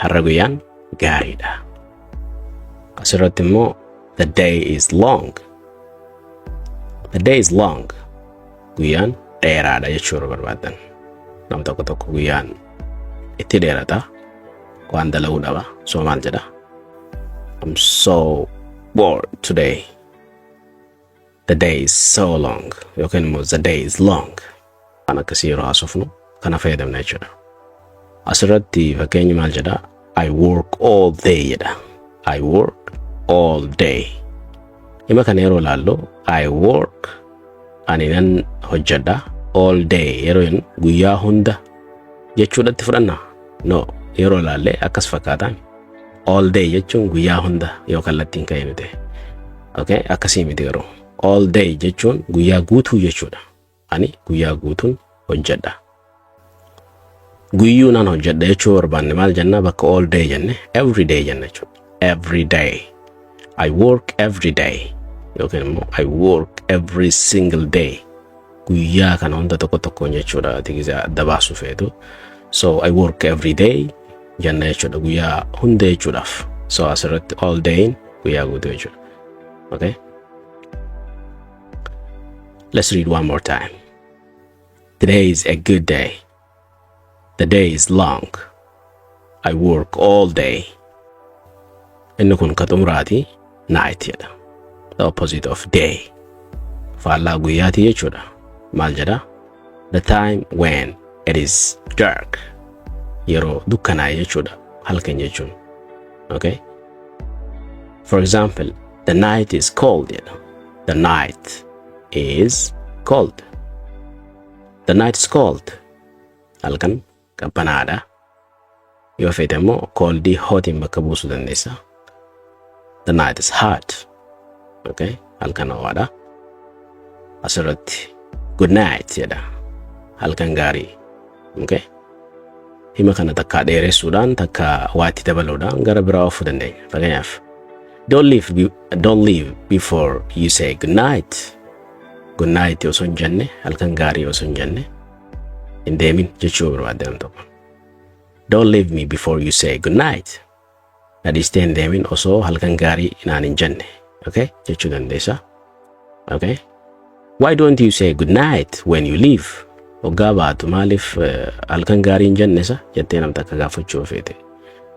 Har'a guyyaan gaariidha. Asirratti immoo the day is long. The day is long. Guyyaan dheeraadha jechuu yeroo barbaaddan. Nama tokko tokko guyyaan itti dheerata. Waan dalaguu dhaba. So maal jedha? I'm so bored today. The day is so long. Yookiin immoo the day is long. Waan akkasii yeroo haasofnu kana fayyadamna jechuudha. Asirratti fakkeenyi maal jedha? I work all day jedha. I work all day. Hima kana yeroo ilaallu, I work, ani nan hojjedha, all day yeroo jennu guyyaa hunda jechuudhatti fudhanna. No, yeroo ilaalle akkas fakkaataan all day jechuun guyyaa hunda yoo kallattiin ka'e miti. Okay, akkasii miti garuu. All day jechuun guyyaa guutuu jechuudha. Ani guyyaa guutuun hojjedha. Guyyuu nan hojjedha jechuu barbaanne maal jenna? Bakka all day jenne every day jenna jechuudha. Every day. I work every day yookiin immoo I work every single day. Guyyaa kana hunda tokko tokkoon jechuudha ati gizee adda baasuu feetu. So I work every day jenna jechuudha guyyaa hunda jechuudhaaf. So asirratti all day guyyaa guutuu jechuudha. Okay? Let's read one more time. Today is a good day. The day is long. I work all day. Inni kun ka xumuraati, night jedha. The opposite of day. Faallaa guyyaati jechuudha. Maal jedha? The time when it is dark. Yeroo dukkanaa'e jechuudha. Halkan jechuun. Okay? For example, the night is cold jedha. The night is cold. The night is cold. Halkan qabbanaadha. Yoo feete immoo coldii hotiin bakka buusuu dandeessa. The night is hot. Okay? Halkan ho'aadha. Asirratti good night jedha. Halkan gaarii. Okay? Hima kana takkaa dheeressuudhaan, takka waa itti dabaluudhaan gara biraa oofuu dandeenya. Fakkeenyaaf, don't leave before you say good night. Good night osoo hin jenne, halkan gaarii osoo hin jenne hin deemin jechuu barbaadde nam tokko. Don't leave me before you say good night. Na dhiistee hin deemin osoo halkan gaarii naan hin jenne. Okay? Jechuu dandeessa. Okay? Why don't you say good night when you leave? Waggaa baatu maaliif halkan gaarii hin jenne isa jettee namta akka gaafachuu feete.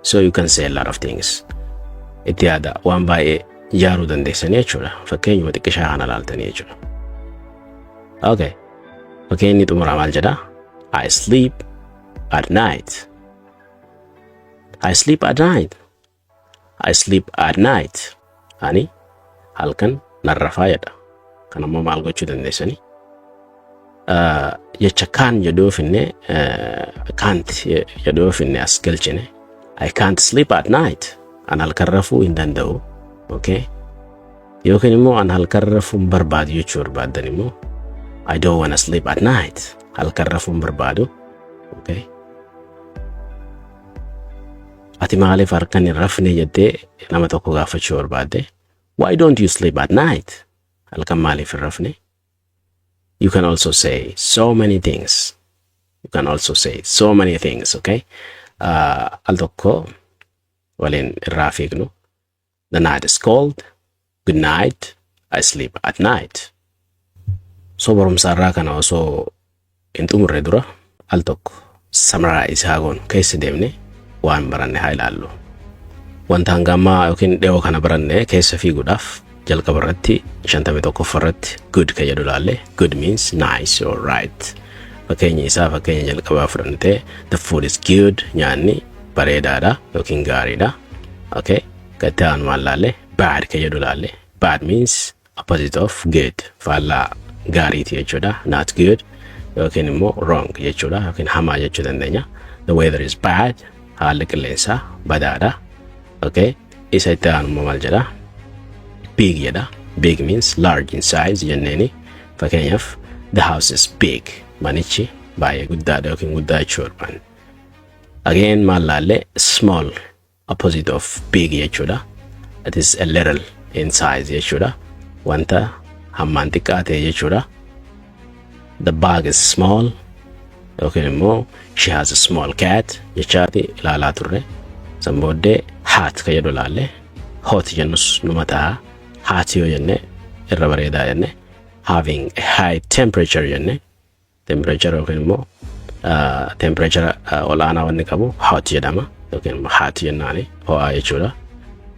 So you can say a lot of things. Itti yaada, waan baay'ee ijaaruu dandeessanii jechuudha. Fakkeenyuma xiqqishaa kana laaltanii jechuudha. Okay. Fakkeenyi xumuraa maal jedhaa? I sleep at night. I sleep at night. I sleep at night. Ani halkan nan rafaa jedha. Kan ammoo maal gochuu dandeessanii? Jecha kaan jedhu yoo finne, can't jedhu yoo finne as galchine, I can't sleep at night. An halkan rafuu hin danda'u. Okay? Yookiin immoo an halkan rafuu hin barbaadu jechuu barbaaddan immoo, I don't wanna sleep at night. Halkan rafuu hin barbaadu. Okay? Ati maaliif halkan hin rafne jettee nama tokko gaafachuu barbaadde? Why don't you sleep at night? Halkan maaliif hin rafne? You can also say so many things. You can also say so many things, okay? Al tokko waliin irraa fiignu. The night is cold. Good night. I sleep at night. So barumsa irraa kana osoo hin xumurre dura al tokko summarize haa goonu, keessa deemne waan baranne haa ilaallu. Wanta hanga ammaa yookiin dhiyoo kana baranne keessa fiiguudhaaf, jalqaba irratti 51ffaa irratti good ka jedhu laalle. Good means nice or right. Fakkeenya isaa, fakkeenya jalqabaa fudhannee, the food is good, nyaanni bareedaadha yookiin gaariidha. Okay. Gatti aanu maal laalle? Bad ka jedhu laalle. Bad means opposite of good, faallaa gaariiti jechuudha. Not good yookiin immoo wrong jechuudha yookiin hamaa jechuu dandeenya. The weather is bad, haalli qilleensaa badaadha. Okay. Isa itti aanu immoo maal jedha? Big jedha. Big means large in size jenneeni. Fakkeenyaaf, the house is big, manichi baay'ee guddaadha yookiin guddaa jechuu barbaanne. Again maal laalle? Small, opposite of big jechuudha. It is a little in size jechuudha. Wanta hammaan xiqqaa ta'e jechuudha. The bag is small yookiin immoo she has a small cat jechaati ilaalaa turre. San booddee hot ka jedhu laalle. Hot jennus numa ta'a. Hot yoo jenne irra bareedaa jenne. Having a high temperature jenne. Temperature yookiin immoo temperature olaanaa wanni qabu hot jedhama yookiin immoo hot jennaani ho'aa jechuudha.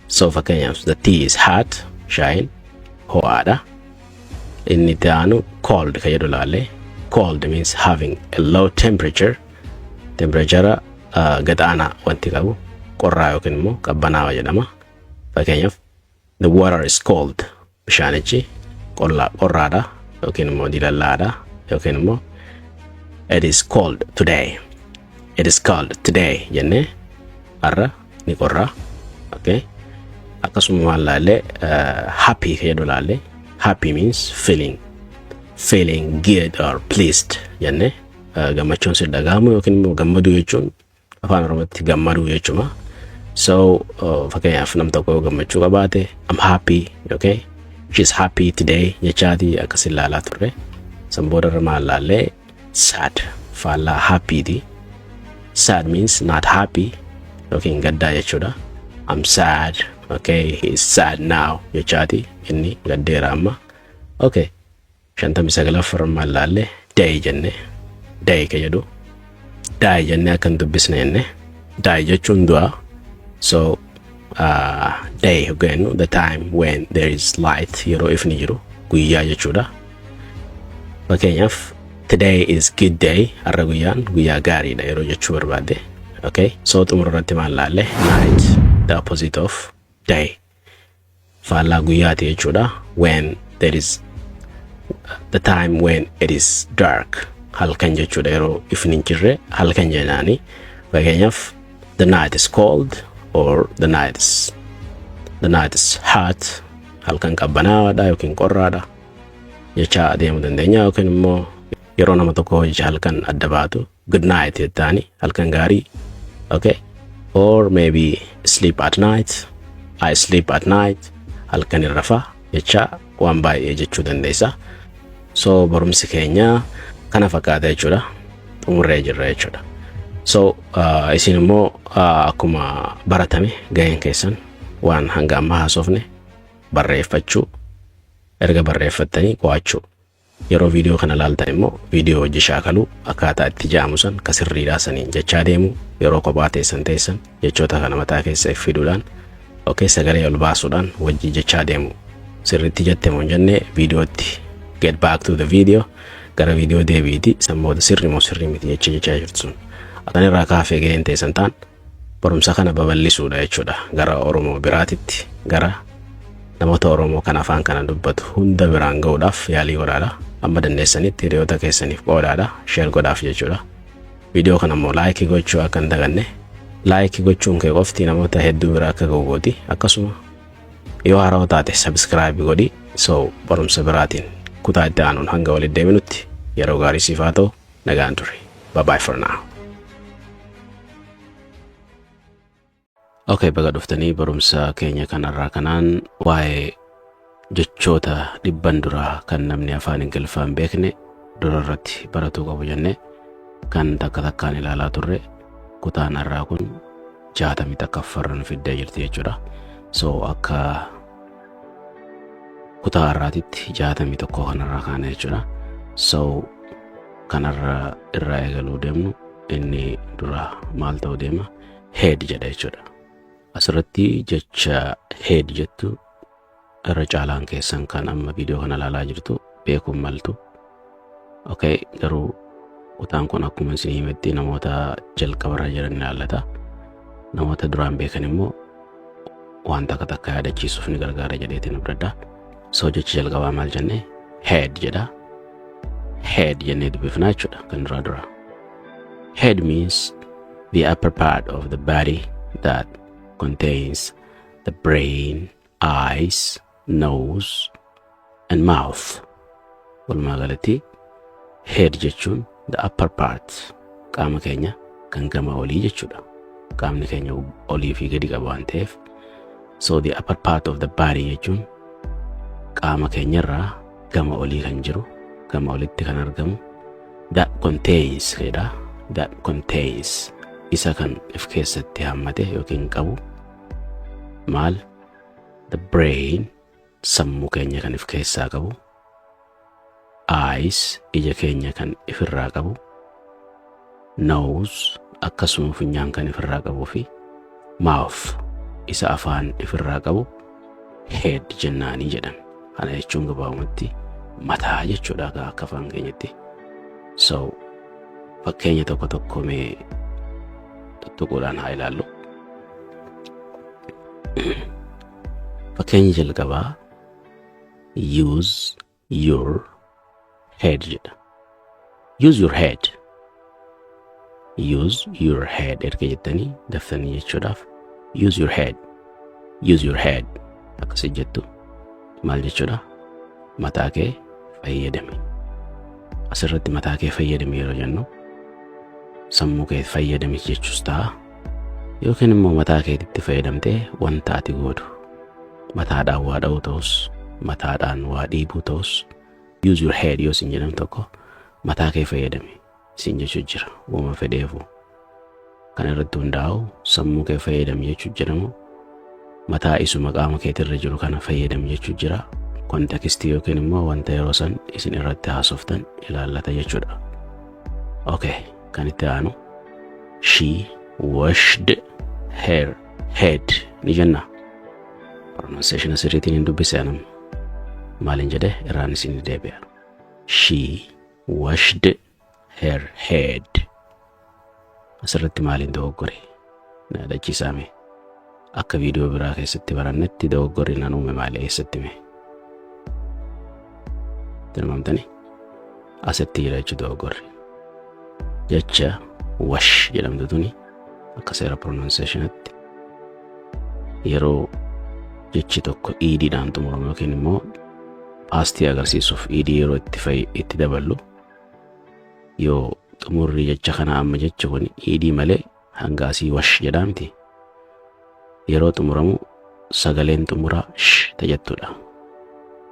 So fakkeenyaaf, the tea is hot, shaayin ho'aadha. Inni itti aanu cold ka jedhu laalle. Cold means having a low temperature, temperature gad aanaa wanti qabu qorraa yookiin immoo qabbanaawaa jedhama. Fakkeenyaaf, the water is cold, bishaanichi qorraadha yookiin immoo dilallaadha yookiin immoo it is cold today. It is cold today jennee, har'a ni qorraa. Okay. Akkasuma maal laallee? Happy ka jedhu laallee. Happy means feeling good or pleased jennee, gammachuun si dhaga'amu yookiin immoo gammaduu jechuun, afaan Oromootti gammaduu jechuudha. So fakkeenyaaf nam tokko yoo gammachuu qabaate, I'm happy, okay? She's happy today jechaati akkas ilaalaa turre. San boodarra maal laallee? Sad, faallaa happyti. Sad means not happy yookiin gaddaa jechuudha. I'm sad, okay? He is sad now jechaati, inni gaddeera amma. Okay. 59ffarra maal laallee? Day jenne. Day ka jedhu, die jennee akka hin dubbisne jenne. Die jechuun du'a. So day hoggannu, the time when there is light, yeroo ifni jiru, guyyaa jechuudha. Fakkeenyaaf, today is good day, har'a guyyaan guyyaa gaariidha yeroo jechuu barbaadde. Okay. So xumura irratti maal laalle? Night, the opposite of day, faallaa guyyaati jechuudha. When there is the time when it is dark, halkan jechuudha. Yeroo ifni hin jirre halkan jennaani. Fakkeenyaaf, the night is cold or the night is hot, halkan qabbanaawaadha yookiin qorraadha jechaa adeemuu dandeenya. Yookiin immoo yeroo nama tokko hojii halkan adda baatu, good night jettaani, halkan gaarii. Okay, or maybe sleep at night, I sleep at night, halkan hin rafa jechaa waan baay'ee jechuu dandeessa. So barumsi keenya kana fakkaata jechuudha. Xumurree jirra jechuudha. So isin immoo akkuma baratame gaheen keessan waan hanga ammaa haasofne barreeffachuu, erga barreeffattanii qo'achuu, yeroo viidiyoo kana laaltan immoo viidiyoo hojii shaakaluu, akkaataa itti ja'amu san ka sirriidhaa saniin jechaa deemu, yeroo kophaa teessan teessan jechoota kana mataa keessa fiduudhaan, okay, sagalee ol baasuudhaan wajji jechaa deemu. Sirriitti jette moo hin jennee, viidiyootti get back to the video, gara viidiyoo deebiiti. San booda sirri moo sirrii miti jecha jechaa jirtu sun akkan irraa kaafee gaheen teessan ta'an barumsa kana babal'isuudha jechuudha, gara Oromoo biraatitti, gara namoota Oromoo kan afaan kana dubbatu hunda biraan ga'uudhaaf yaalii godhaadha. Amma dandeessanitti hiriyoota keessaniif qoodaadha, share godhaaf jechuudha. Viidiyoo kana immoo like gochuu akka hin daganne. Like gochuun kee qofti namoota hedduu bira akka ga'u gooti. Akkasuma yoo haarawaa taate subscribe godhi. So barumsa biraatiin kutaa itti aanuun hanga walitti deebinutti yeroo gaarii siif haa ta'u. Nagaan ture. Bye bye for now. Okay, baga dhuftanii. Barumsa keenya kanarraa kanaan waa'ee jechoota 100n duraa kan namni afaan Ingiliffaa hin beekne dura irratti baratuu qabu jenne kan takka takkaan ilaalaa turre, kutaan har'aa kun 61ffarra nu fiddee jirti jechuudha. So akka kutaa har'aatitti 61 kanarraa kaana jechuudha. So kanarra irraa eegaluu deemnu, inni dura maal ta'uu deema? Head jedha jechuudha. Asirratti jecha "head" jettu irra caalaan keessan kan amma viidiyoo kana ilaalaa jirtu beekuun maltu. Okay, garuu kutaan kun akkuma isin himetti namoota jalqabarra jiran ilaallata. Namoota duraan beekan immoo waan takka takka yaadachiisuuf ni gargaara jedheetiin abdadha. So jechi jalqabaa maal jennee? "Head" jedha. "Head" jennee dubbifnaa jechuudha kan duraa dura. "Head" means the upper part of the body that contains the brain, eyes, nose, and mouth. Walumaa galatti "head" jechuun the upper part, qaama keenya kan gama olii jechuudha. Qaamni keenya olii fi gadi qaba waan ta'eef, so the upper part of the body jechuun qaama keenyarraa gama olii kan jiru, gama olitti kan argamu, "that contains" jedha, "that contains" isa kan if keessatti hammate yookiin qabu maal? "The brain" sammuu keenya kan if keessaa qabu, "eyes" ija keenya kan ifirraa qabu, "nose" akkasuma funyaan kan ifirraa qabuu fi "mouth" isa afaan ifirraa qabu "head" jennaanii jedhan. Kana jechuun gabaabumatti mataa jechuudha akka afaan keenyatti. So fakkeenya tokko tokko mee tuttuquudhaan haa ilaallu. Fakkeenyi jalqabaa "Use your head" jedha. "Use your head." "Use your head" erga jettanii daftanii jechuudhaaf "Use your head. Use your head" akkasii jettu maal jechuudha? Mataa kee fayyadami. Asirratti mataa kee fayyadami yeroo jennu sammuu kee fayyadami jechuus ta'a, yookiin immoo mataa keetitti fayyadamtee wanta ati gootu mataadhaan waa dha'uu ta'us, mataadhaan waa dhiibuu ta'us, "Use your head" yoo isin jedhamu tokko mataa kee fayyadami isin jechuu jira. Uuma fedheefu kan irratti hundaa'u sammuu kee fayyadami jechuu jedhamu, mataa isuma qaama keetirra jiru kana fayyadami jechuu jira. Contextii yookiin immoo wanta yeroo san isin irratti haasoftan ilaallata jechuudha. Okay, kan itti aanu "She washed her head" ni jenna. Pronunciation sirriitiin hin dubbise anam. Maalin jedhe? Irraan isin deebi'a. "She washed her head." Asirratti maaliin dogoggore? Na yaadachiisaame. Akka viidiyoo biraa keessatti barannetti dogoggorri nan uume maali, eessatti mee? Tilmaamtanii? Asitti jira jechuu dogoggorri. Jecha "wash" jedhamtu tuni akka seera pronunciationitti yeroo jechi tokko ediidhaan xumuramu yookiin immoo pastii agarsiisuuf ed yeroo itti daballu, yoo xumurri jecha kana amma jechi kun ed malee hanga asii "wash" jedhaa miti, yeroo xumuramu sagaleen xumuraa "sh" tajattudha.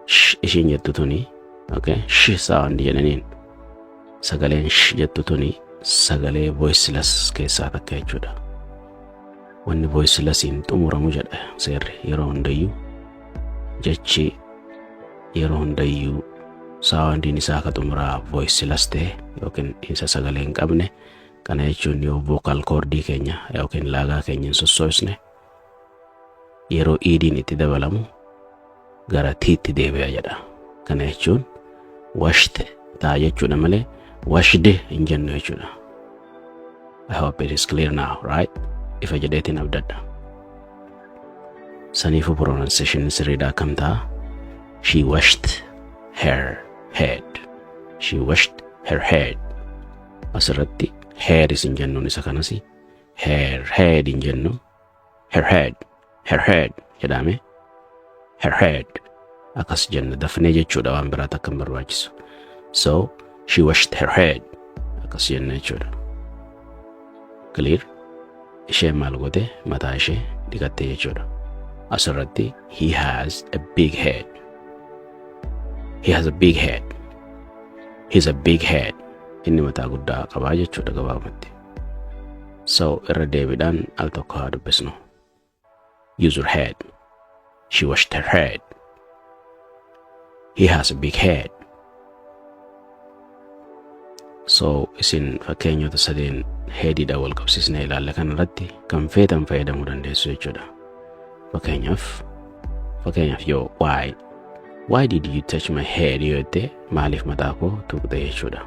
"Sh" ishiin jettu tuni, okay, "sh" sound jedhaniin, sagaleen "sh" jettu tuni sagalee voiceless keessaa takka jechuudha. Wanni voicelessiin xumuramu jedha seerri yeroo hundayyuu, jechi yeroo hundayyuu soundiin isaa ka xumuraa voiceless ta'e yookiin isa sagalee hin qabne, kana jechuun yoo vocal cordii keenya yookiin laagaa keenya hin sossoosne, yeroo ediin itti dabalamu gara tiitti deebi'a jedha. Kana jechuun "washed" ta'a jechuudha malee "washed" hin jennu jechuudha. I hope it is clear now, right? Ifa jedheetiin abdadha. Saniifuu pronunciation sirriidha akkam ta'a? "She washed her head. She washed her head." Asirratti "hair" isin jennuun isa kanas "hair", "head" hin jennu. "Her head", "her head" jedhame. "Her head" akkas jenna dafnee jechuudha, waan biraatti akka hin barbaachisu. So "She washed her head" akkas jenna jechuudha. Clear? Isheen maal goote? Mataa ishee dhiqatte jechuudha. Asirratti "He has a big head. He has a big head. He's a big head." Inni mataa guddaa qabaa jechuudha gabaabumatti. So irra deebiidhaan al tokko haa dubbisnu. "Use your head. She washed her head. He has a big head." So isin fakkeenyota sadeen headiidhaan wal qabsiisnee ilaalla kanarratti kan feetan fayyadamuu dandeessu jechuudha. Fakkeenyaaf yoo "Why did you touch my head?" yoo jette, maaliif mataa koo tuqxe jechuudha.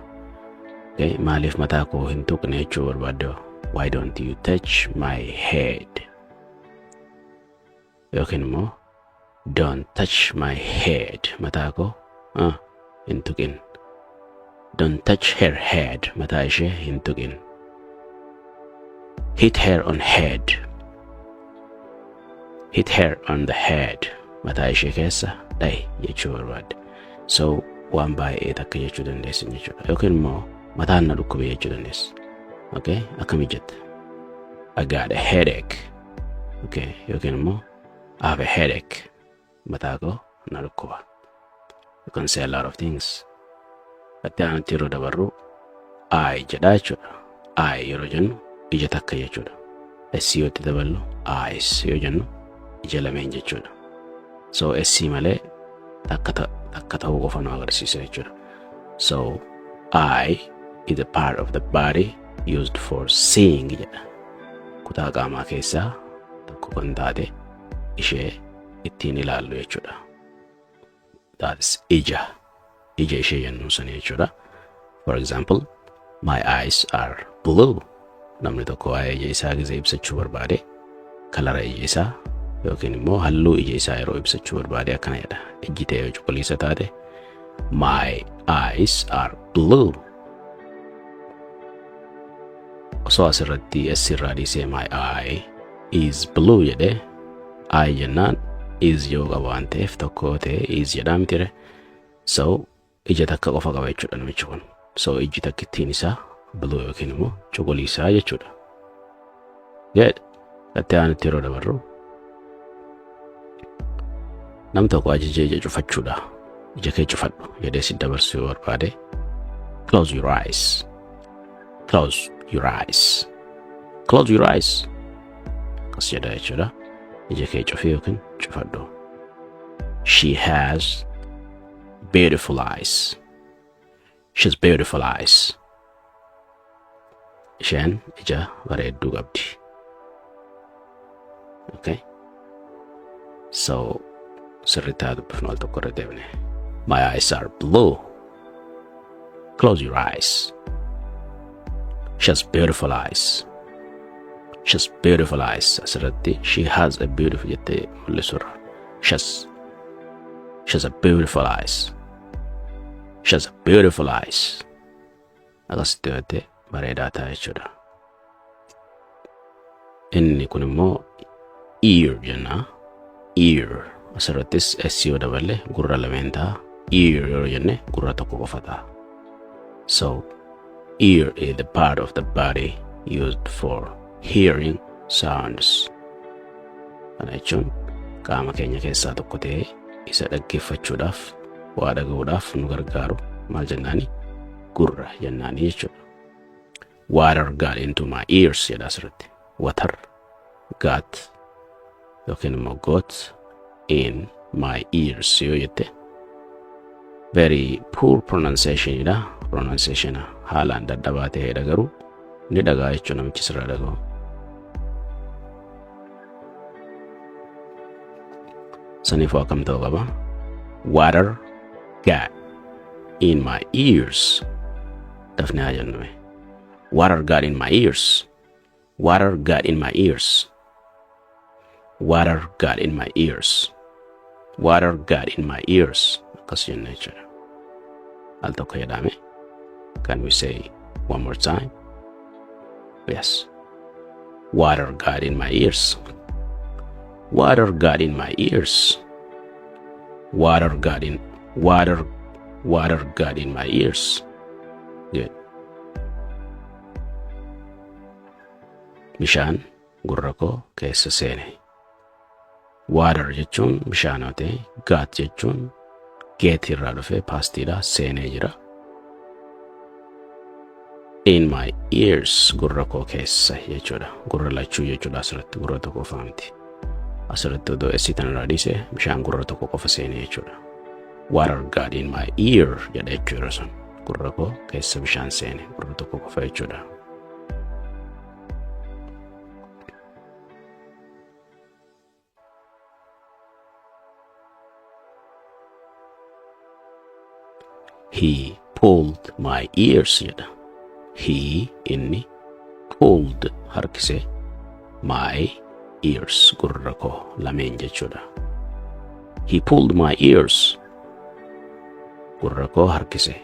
Okay? Maaliif mataa koo hin tuqne jechuu barbaadde, "Why don't you touch my head?" Yookiin immoo "Don't touch my head", mataa koo hin tuqin. "Don't touch her head", mataa ishee hin tuqin. "Hit her on head." "Hit her on the head", mataa ishee keessa dhahi jechuu barbaadde. So waan baay'ee takka jechuu dandeessan jechuudha. Yookiin immoo mataan na dhukkube jechuu dandeessa. Okay? Akkamii jette? "I got a headache." Okay? Yookiin immoo "I have a headache." Mataa koo na dhukkuba. You can say a lot of things. Itti aanutti yeroo dabarru eye jedha jechuudha. Eye yeroo jennu ija takka jechuudha. S yoo itti daballu, eyes yoo jennu, ija lameen jechuudha. So S malee takka takka ta'uu qofa nu agarsiisa jechuudha. So eye is a part of the body used for seeing jedha. Kutaa qaamaa keessaa tokko kan taate ishee ittiin ilaallu jechuudha. That is ija. Ija ishee jennu sana jechuudha. For example, "My eyes are blue." Namni tokko waa'ee ija isaa gisee ibsachuu barbaade, color ija isaa yookiin immoo halluu ija isaa yeroo ibsachuu barbaade akkana jedha. Ijji ta'e yoo cuquliisa taate, "My eyes are blue." Osoo asirratti S irraa dhiisee "My eye is blue" jedhee, eye jennaan is yoo qaba waan ta'eef, tokko ta'e is jedhaa mitire. So ija takka qofa qaba jechuudha namichi kun. So ijji takkittiin isaa blue yookiin immoo cuquliisaa jechuudha. Good. Itti aanutti yeroo dabarru, nam tokko ajaja ija cufachuudha. Ija kee cufadhu jedhee si dabarsuu yoo barbaade, "Close your eyes. Close your eyes. Close your eyes." Akkas jedha jechuudha. Ija kee cufi yookiin cufadhu. She has beautiful eyes. She has beautiful eyes. Isheen ija bareedduu qabdi. Okay. So sirriitti haa dubbifnu, al tokko irra deebine. My eyes are blue. Close your eyes. She has beautiful eyes. She has beautiful eyes. Asirratti "she has a beautiful" jettee mul'isurra. She has a beautiful eyes. She has a beautiful eyes. Akkasitti yoo jette bareedaa ta'a jechuudha. Inni kun immoo ear jenna. Ear asirrattis S yoo daballe gurra lameen ta'a. Ear yeroo jenne gurra tokko qofa ta'a. So ear is the part of the body used for hearing sounds. Kana jechuun qaama keenya keessaa tokko ta'ee isa dhaggeeffachuudhaaf, waa dhaga'uudhaaf nu gargaaru maal jennaani? Gurra jennaani jechuudha. "Water got into my ears" jedha asirratti. Water got yookiin immoo got in my ears yoo jette, very poor pronunciation dha. Pronunciation haalaan dadhabaa ta'edha, garuu ni dhagaa jechuudha namichi sirraa dhaga'u. Saniifuu akkam ta'uu qaba? "Water got in my ears." Dafnee haa jennu. Water got in my ears. Water got in my ears. Water got in my ears. Water got in my ears. Akkas jenna jechuudha. Al tokko jedhame. Can we say one more time? Yes. Water got in my ears. Water got in my ears. Water got in water water got in my ears. Good. Bishaan gurra koo keessa seene. Water jechuun bishaan yoo ta'e, got jechuun get irraa dhufee pastiidha, seenee jira. In my ears, gurra koo keessa jechuudha. Gurra lachuu jechuudha asirratti, gurra tokko qofa miti. Asirratti odoo S tanarraa dhiise, bishaan gurra tokko qofa seene jechuudha. "Water got in my ear" jedha jechuudha sun. Gurra koo keessa bishaan seene, gurra tokko qofa jechuudha. He pulled my ears jedha. He, inni, pulled, harkise, my ears, gurra koo lameen jechuudha. He pulled my ears. Gurra koo harkise.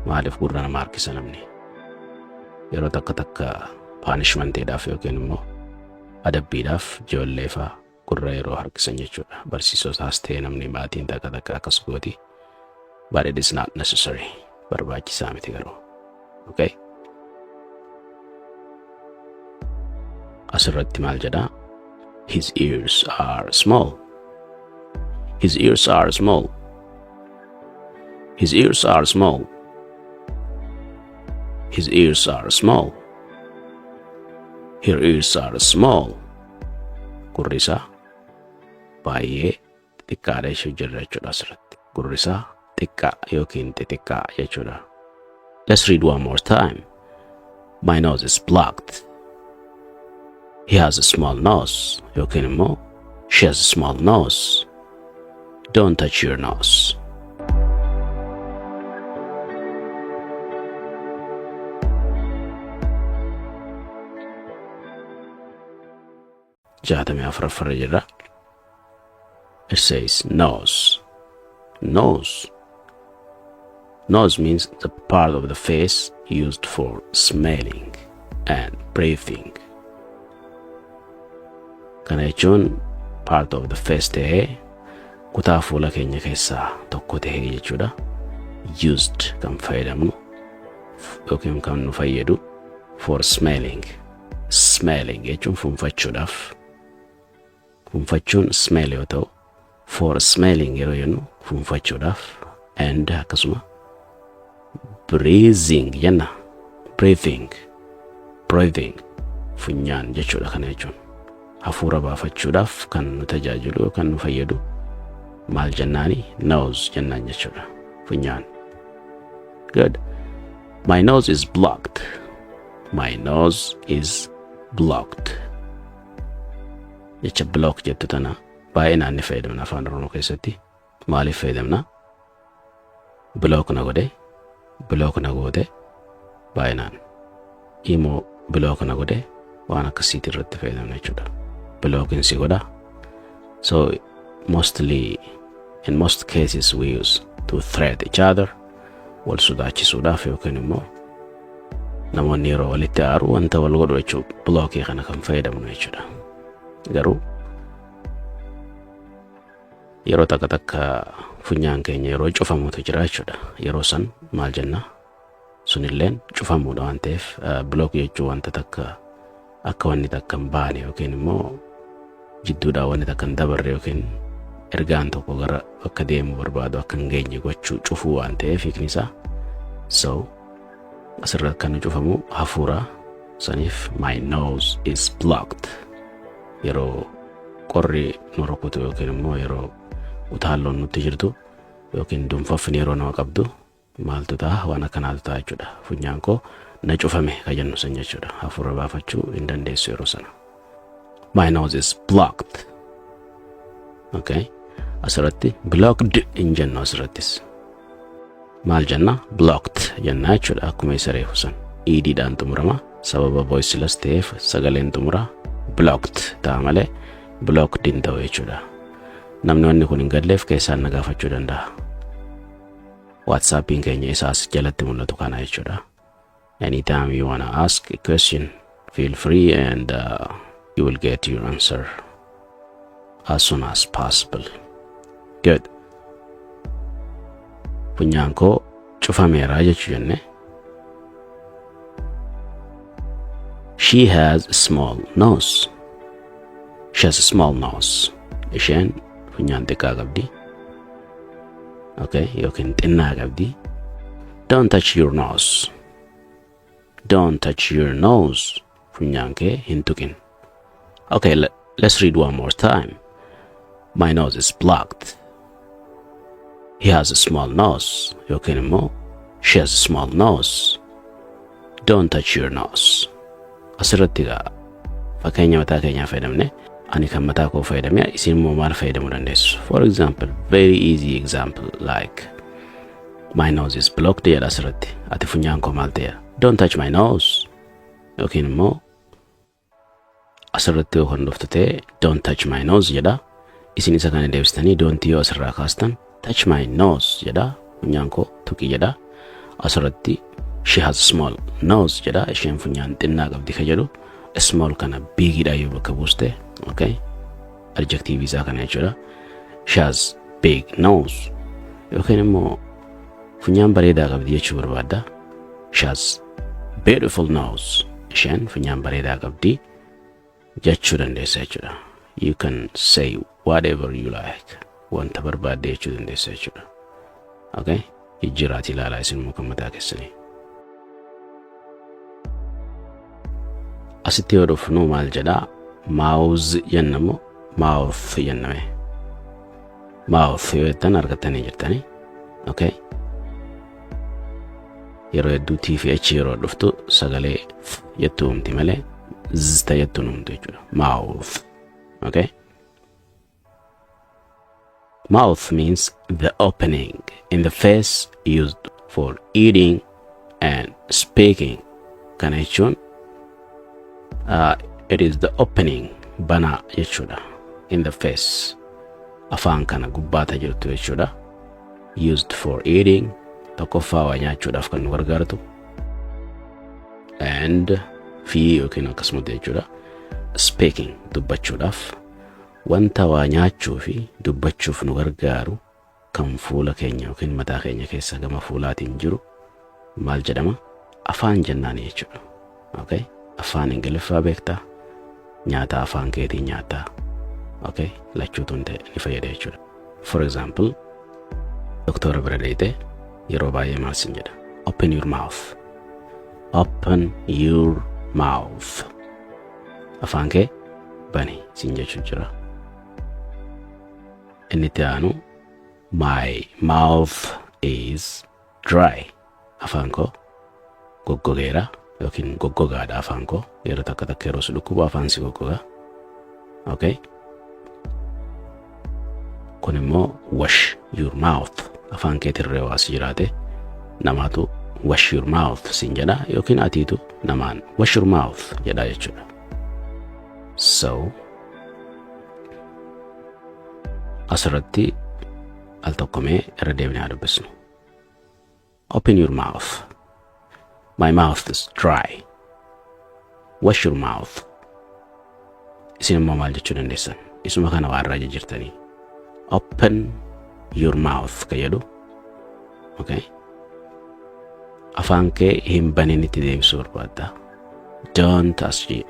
Maaliif gurra nama harkisa namni? Yeroo takka takka punishmentiidhaaf yookiin immoo adabbiidhaaf ijoollee fa'aa gurra yeroo harkisan jechuudha. Barsiisotaas ta'e namni maatiin takka takka akkas gooti. But it is not necessary. Barbaachisaa miti garuu. Okay? Asirratti maal jedhaa? His ears are small. His ears are small. His ears are small. His ears are small. Her ears are small. Gurri isaa baay'ee xixiqqaadha jechuu jirra jechuudha asirratti. Gurri isaa xiqqaa yookiin xixiqqaa jechuudha. Let's read one more time. My nose is blocked. He has a small nose. Yookiin immoo she has a small nose. Don't touch your nose. 64ffarra jirra. It says nose. Nose. Nose means the part of the face used for smelling and breathing. Kana jechuun part of the face ta'ee kutaa fuula keenya keessaa tokko ta'ee jechuudha. Used, kan fayyadamnu yookiin kan nu fayyadu, for smelling. Smelling jechuun fuunfachuudhaaf. Fuunfachuun smell yoo ta'u, for smelling yeroo jennu fuunfachuudhaaf, and akkasuma breathing jenna. Breathing, breathing funyaan jechuudha. Kana jechuun hafuura baafachuudhaaf kan nu tajaajilu yookaan nu fayyadu maal jennaani? Nose jennaan jechuudha, funyaan. Good. My nose is blocked. My nose is blocked. Jecha block jettu tana baay'inaan ni fayyadamna Afaan Oromoo keessatti. Maaliif fayyadamna? Block na godhe, block na goote, baay'inaan immoo block na godhe, waan akkasiiti irratti fayyadamna jechuudha. Blocking si godha. So mostly, in most cases, we use to threat each other, wal sodaachisuudhaaf yookiin immoo namoonni yeroo walitti aaru wanta wal godhu jechuudha, blockii kana kan fayyadamnu jechuudha. Garuu yeroo takka takka funyaan keenya yeroo cufamutu jira jechuudha. Yeroo san maal jenna? Sunilleen cufamuudha waan ta'eef, block jechuun wanta takka akka wanni takka hin baane yookiin immoo jidduudhaan wanni takka hin dabarre yookiin ergaan tokko gara bakka deemuu barbaadu akka hin geenye gochuu, cufuu waan ta'eef hiikni isaa. So asirratti kan cufamu hafuura saniif my nose is blocked. Yeroo qorri nu rukutu yookiin immoo yeroo utaalloon nutti jirtu yookiin dunfafni yeroo nama qabdu maaltu ta'a? Waan akkanaatu ta'a jechuudha. Funyaan koo na cufame ka jennu san jechuudha. Hafuura baafachuu hin dandeessu yeroo sana. My nose is blocked. Okay, asirratti blocked hin jennu. Asirrattis maal jenna? Blocked jenna jechuudha. Akkuma isa reefu san ed-dhaan xumurama. Sababa voiceless ta'eef sagaleen xumura blocked ta'a malee blocked hin ta'u jechuudha. Namni wanni kun hin galleef keessaan na gaafachuu danda'a. WhatsAppiin keenya isaas jalatti mul'atu kana jechuudha. Anytime you wanna ask a question, feel free and you will get your answer as soon as possible. Good. Funyaan koo cufameera jechuu jenne. She has a small nose. She has a small nose. Isheen funyaan xiqqaa qabdi. Okay, yookiin xinnaa qabdi. Don't touch your nose. Don't touch your nose. Funyaan kee hin tuqin. Okay, let's read one more time. My nose is blocked. He has a small nose yookiin immoo she has a small nose. Don't touch your nose. Asirratti egaa fakkeenya mataa keenyaa fayyadamne, ani kan mataa koo fayyadame, isin immoo maal fayyadamuu dandeessu? For example, very easy example, like my nose is blocked jedha asirratti. Ati funyaan koo maal ta'eera? Don't touch my nose. Yookiin immoo asirratti yoo kan dhuftu ta'e, don't touch my nose jedha. Isin isa kana deebistanii don't yoo asirraa kaastan, touch my nose jedha. Funyaan koo tuqi jedha. Asirratti she has a small nose jedha. Isheen funyaan xinnaa qabdi ka jedhu small kana bigidha yoo bakka buuste, okay? Adjective isaa kana jechuudha. She has big nose. Yookiin immoo funyaan bareedaa qabdi jechuu barbaadda. She has beautiful nose. Isheen funyaan bareedaa qabdi jechuu dandeessa jechuudha. You can say whatever you like. Wanta barbaadde jechuu dandeessa jechuudha. Okay? Jijjiiraatii ilaalaa isin immoo kan mataa keessanii. Asitti yoo dhufnu maal jedhaa? Mouth jennamu, mouth jenname. Mouth yoo jettan argattanii jirtanii. Okay? Yeroo hedduu T fi H yeroo dhuftu sagalee F jettu uumti malee Z ta jettu uumtu jechuudha. Mouth. Okay? Mouth means the opening in the face used for eating and speaking. Kana jechuun it is the opening, banaa jechuudha. In the face, afaan kana gubbaata jirtu jechuudha. Used for eating, tokkoffaa waa nyaachuudhaaf kan nu gargaartu, and fi yookiin akkasumatti jechuudha. Speaking, dubbachuudhaaf. Wanta waa nyaachuu fi dubbachuuf nu gargaaru kan fuula keenya yookiin mataa keenya keessa gama fuulaatiin jiru maal jedhama? Afaan jennaani jechuudha. Okay? Afaan Ingiliffaa beektaa? Nyaata afaan keetiin nyaattaa? Okay? Lachuutu ni fayyada jechuudha. For example, doktora bira deeytee yeroo baay'ee maal sin jedha? Open your mouth. Open your mouth. Afaan kee bani sin jechuu jira. Inni itti aanu, my mouth is dry. Afaan koo goggogeera yookiin goggogaadha afaan koo. Yeroo takka takka yeroo si dhukkubu afaan si goggoga. Okay? Kun immoo wash your mouth. Afaan keetirree waa si jiraate namaatu wash your mouth sin jedha yookiin atiitu namaan wash your mouth jedha jechuudha. So asirratti al tokkomee irra deebinee haa dubbisnu. Open your mouth. My mouth is dry. Wash your mouth. Isin immoo maal jechuu dandeessan? Isuma kana waa irraa jijjiirtanii. Open your mouth ka jedhu. Okay? Afaan kee hin banin itti deebisuu barbaadda. Don't,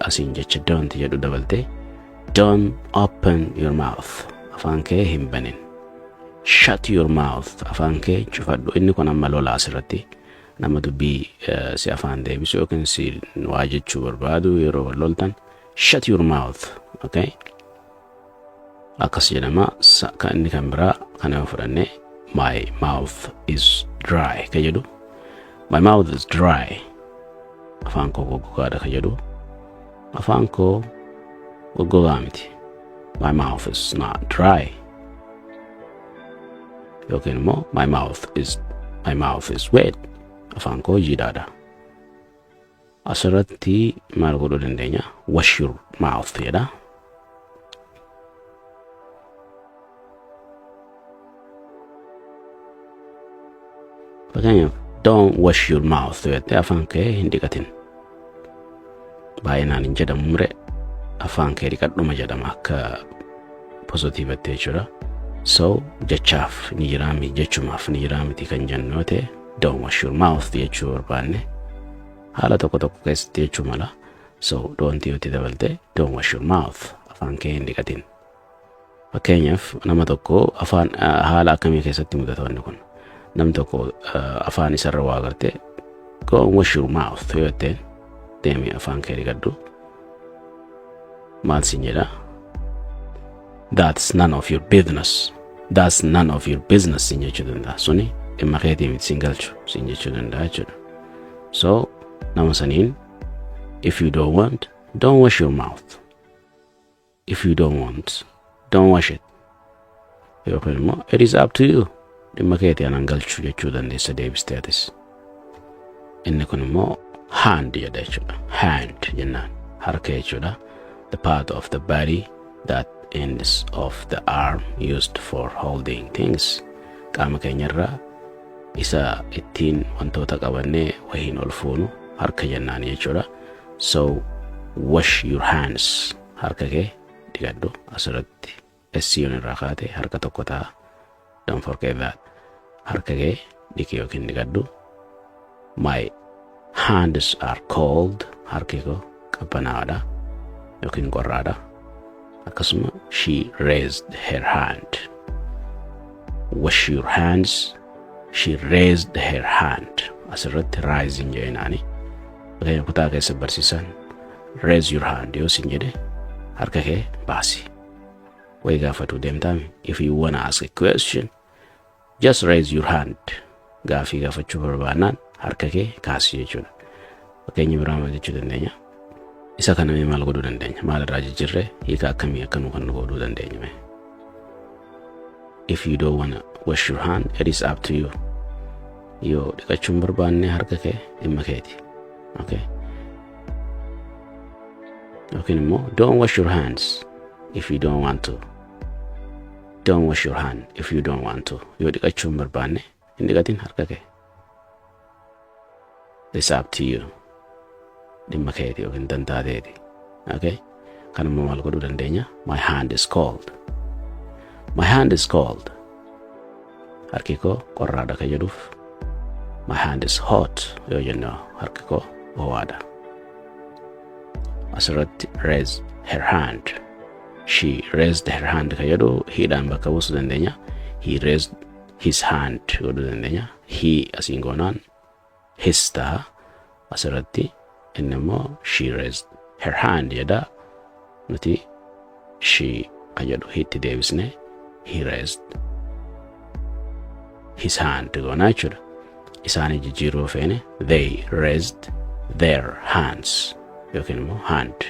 asiin jecha don't jedhu dabaltee, don't open your mouth. Afaan kee hin banin. Shut your mouth. Afaan kee cufadhu. Inni kun amma lola asirratti nama dubbii si afaan deebisu yookiin si waa jechuu barbaadu yeroo wal loltan, shut your mouth. Okay? Akkas jedhama. Kan inni kan biraa kana yoo fudhanne, my mouth is dry ka jedhu, my mouth is dry, afaan koo goggogaadha ka jedhu, afaan koo goggogaa miti. My mouth is not dry. Yookiin immoo my mouth is wet. Afaan koo jiidhaadha. Asirratti maal godhuu dandeenya? Wash your mouth jedha. Fakkeenyaaf, don't wash your mouth jettee, afaan kee hin dhiqatin. Baay'inaan hin jedhamu mure, afaan kee dhiqadhuma jedhama akka positiivatti jechuudha. So jechaaf ni jiraami, jechumaaf ni jiraa miti kan jennu yoo ta'e, don't wash your mouth jechuu barbaanne haala tokko tokko keessatti jechuu mala. So don't yoo itti dabalte, don't wash your mouth, afaan kee hin dhiqatin. Fakkeenyaaf, nama tokko afaan haala akkamii keessatti mudata wanni kun? Namni tokko afaan isarra waa agarte, go and wash your mouth yoo jetteen, deemi afaan kee dhiqadhu, maal siin jedha? That's none of your business. "That's none of your business" siin jechuu danda'a. Suni dhimma keetii miti, siin galchu siin jechuu danda'a jechuudha. So nama saniin, "If you don't want, don't wash your mouth. If you don't want, don't wash it." Yookiin immoo "It is up to you." Dhimma keetii, anaan galchu jechuu dandeessa deebistee atis. Inni kun immoo hand jedha jechuudha. Hand jennaan harka jechuudha. The part of the body that ends of the arm used for holding things. Qaama keenyarraa isa ittiin wantoota qabannee wahiin ol fuunu harka jennaan jechuudha. So wash your hands. Harka kee dhiqadhu. Asirratti S irraa kaate harka tokko ta'a. Don't forget that. Harka kee dhiqi yookiin dhiqadhu. My hands are cold. Harki koo qabbanaa'aadha yookiin qorraadha. Akkasuma she raised her hand. Wash your hands. She raised her hand. Asirratti raising jedhinaani. Fakkeenya, kutaa keessa barsiisan "Raise your hand" yoo sin jedhe, harka kee baasi. Wayi gaafatu deemtaami. If you wanna ask a question, just raise your hand. Gaafii gaafachuu barbaannaan harka kee kaasi jechuudha. Fakkeenya biraa maal jechuu dandeenya? Isa kana mee maal godhuu dandeenya? Maal irraa jijjiirree hiika akkamii akka nu kan nu godhuu dandeenya mee? If you don't wanna wash your hand, it is up to you. Yoo dhiqachuu hin barbaanne harka kee, dhimma keeti. Okay. Yookiin immoo don't wash your hands if you don't want to. Don't wash your hand if you don't want to. Yoo dhiqachuu hin barbaanne hin dhiqatin harka kee. It's up to you. Dhimma keeti yookiin dantaateeti. Okay. Kan immoo maal godhuu dandeenya? My hand is cold. My hand is cold. Harki koo qorraadha ka jedhuuf, my hand is hot yoo jennu, harki koo ho'aadha. Asirratti raise her hand. She raised her hand ka jedhu he dhaan bakka buusuu dandeenya. He raised his hand godhuu dandeenya. He asiin goonaan his ta'a. Asirratti inni immoo she raised her hand jedha. Nuti she ka jedhu he tti deebisne he raised his hand goonaa jechuudha. Isaanii jijjiiruu feene, they raised their hands yookiin immoo hand.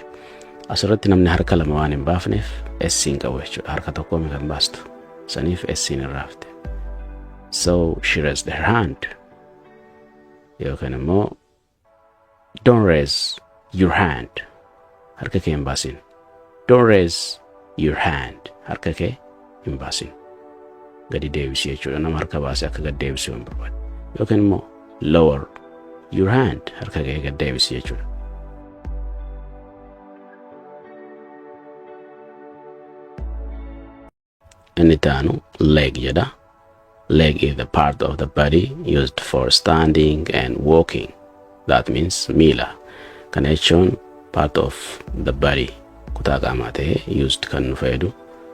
Asirratti namni harka lama waan hin baafneef S hin qabu jechuudha. Harka tokkoon kan baastu. Saniif S hin raafte. So she raised her hand. Yookiin immoo don't raise your hand. Harka kee hin baasin. Don't raise your hand. Harka kee hin baasin. Gadi deebisi jechuudha. Nama harka baasee akka gad deebisuu hin barbaadu. Yookiin immoo lower your hand. Harka kee gad deebisi jechuudha. Inni itti aanu leg jedha. Leg is the part of the body used for standing and walking. That means miila. Kana jechuun part of the body, kutaa qaamaa ta'ee, used kan nu fayyadu,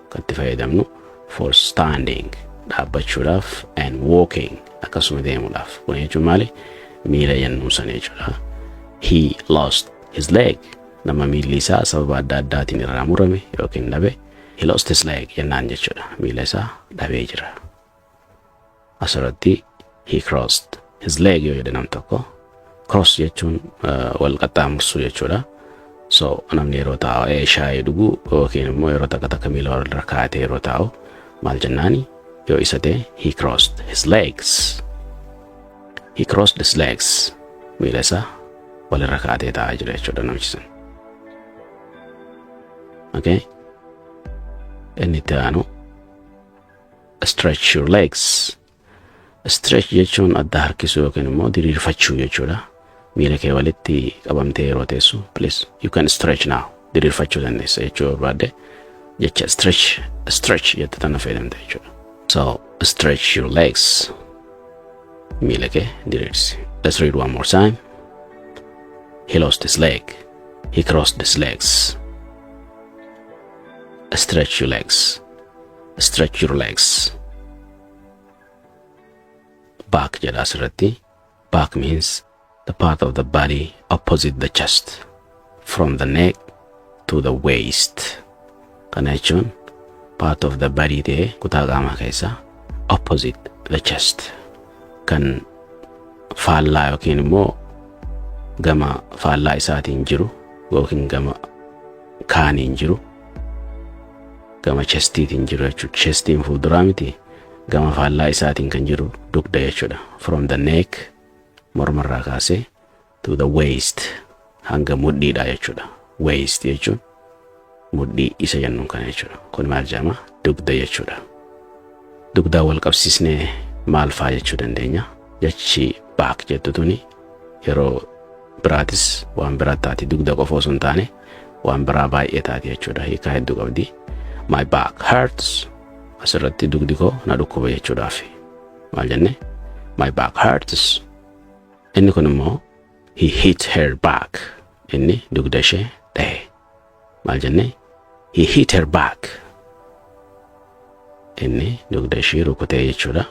kan itti fayyadamnu, for standing, dhaabbachuudhaaf, and walking, akkasuma deemuudhaaf. Kun jechuun maali? Miila jennuu sana jechuudha. He lost his leg. Nama miilli isaa sababa adda addaatiin irraa murame yookiin dhabe, he lost his leg jennaan jechuudha. Miila isaa dhabee jira. Asirratti he crossed his leg yoo jedhe nam tokko, cross jechuun wal qaxxaamursuu jechuudha. So namni yeroo taa'u shaayii dhugu yookiin immoo yeroo takka takka miila walirra kaa'atee yeroo taa'u maal jennaani yoo isa ta'e? He crossed his legs. He crossed his legs. Miila isaa walirra kaa'atee taa'aa jira jechuudha namichi sun. Okay. Inni itti aanu stretch your legs. Stretch jechuun adda harkisuu yookiin immoo diriirfachuu jechuudha. Miila kee walitti qabamtee yeroo teessu, "Please, you can stretch now." Diriirfachuu dandeessa jechuu barbaadde, jecha stretch, stretch jette tana fayyadamte jechuudha. So stretch your legs. Miila kee diriirsi. Let's read one more time. He lost his leg. He crossed his legs. Stretch your legs. Stretch your legs. Back jedha asirratti. Back means the part of the body opposite the chest, from the neck to the waist. Kana jechuun part of the body ta'ee opposite the chest, Part of the body ta'ee kutaa qaamaa keessaa opposite the chest kan faallaa yookiin immoo gama faallaa isaatiin jiru yookiin gama kaaniin jiru, gama chestiitiin jiru jechuudha. Chestiin fuulduraa miti, gama faallaa isaatiin kan jiru dugda jechuudha. From the neck, mormarraa kaasee, to the waist, hanga mudhiidha jechuudha. Waist jechuun mudhii isa jennuun kana jechuudha. Kun maal jedhama? Dugda jechuudha. Dugdaan wal qabsiisnee maal faa jechuu dandeenya? Jechi back jettu tuni yeroo biraatis waan biraa taati. Dugda qofa osoo hin taane waan biraa baay'ee taati jechuudha. Hiikaa hedduu qabdi. My back hurts. Asirratti dugdi koo na dhukkuba jechuudhaaf. Maal jenne? My back hurts. Inni kun immoo he hit her back. Inni dugda ishee dhahe. Maal jenne? He hit her back. Inni dugda ishee rukutee jechuudha.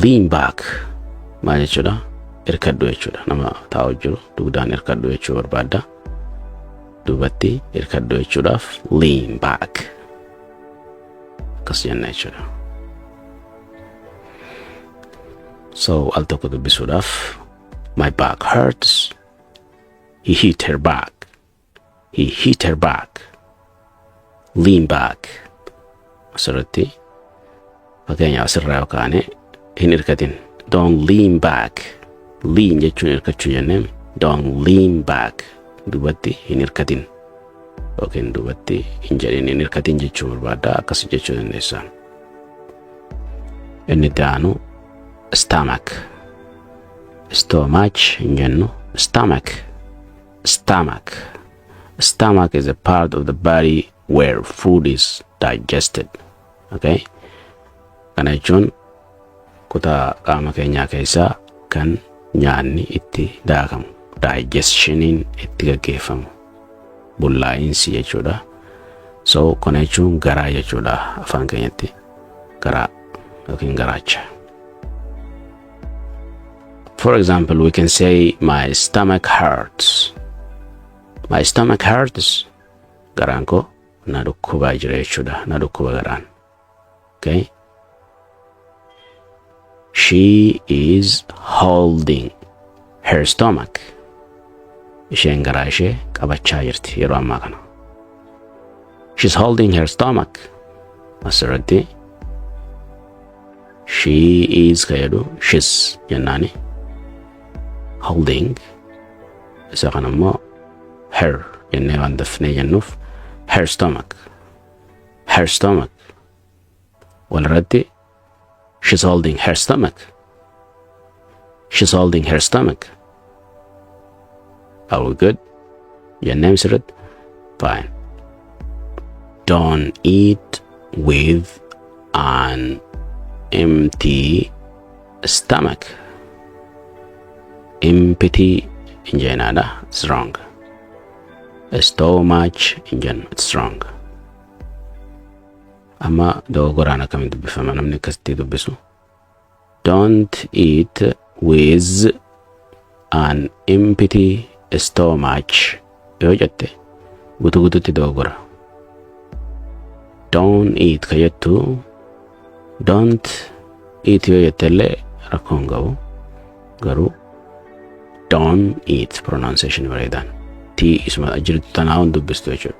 Lean back maal jechuudha? Irkadhu jechuudha. Nama taa'u jiru dugdaan irkadhu jechuu barbaadda. Duubatti irkadhu jechuudhaaf lean back akkas jenna jechuudha. So al tokko dubbisuudhaaf: my back hurts. He hit her back. He hit her back. Lean back. Asirratti fakkeenyaaf asirraa yoo kaane, hin irkatin. Don't lean back. Lean jechuun irkachuu jenneen. Don't lean back. Duubatti hin irkatin. Yookiin duubatti hin jedhin, hin irkatin jechuu barbaadda, akkas jechuu dandeessa. Inni itti aanu stomach. Stomach hin jennu, stomach. Stomach. Stomach is a part of the body where food is digested. Okay? Kana jechuun kutaa qaama keenyaa keessaa kan nyaanni itti daakamu, digestioniin itti gaggeeffamu, bullaa'insi jechuudha. So kana jechuun garaa jechuudha, afaan keenyatti garaa yookiin garaacha. For example, we can say, "My stomach hurts." My stomach hurts. Garaan koo na dhukkubaa jira jechuudha. Na dhukkuba garaan. Okay? She is holding her stomach. Isheen garaa ishee qabachaa jirti yeroo ammaa kana. She's holding her stomach. Asirratti she is ka jedhu she's jennaani. Holding isa kana immoo her jennee waan dafnee jennuuf her stomach. Her stomach. Walirratti she's holding her stomach. She's holding her stomach. Are we good? Jennee sirriitti? Fine. Don't eat with an empty stomach. Empty hin jeenaadha. It's wrong. Stomach hin jennu. It's wrong. Amma dogoggoraan akkamiin dubbifama namni akkasitti dubbisu? Don't eat with an empty stomach yoo jette guutuu guutuutti dogoggora. Don't eat ka jettu don't eat yoo jette illee rakkoo hin qabu. Garuu don't eat pronunciation bareedaan. T isuma jirtu tanaa hun dubbistu jechuudha.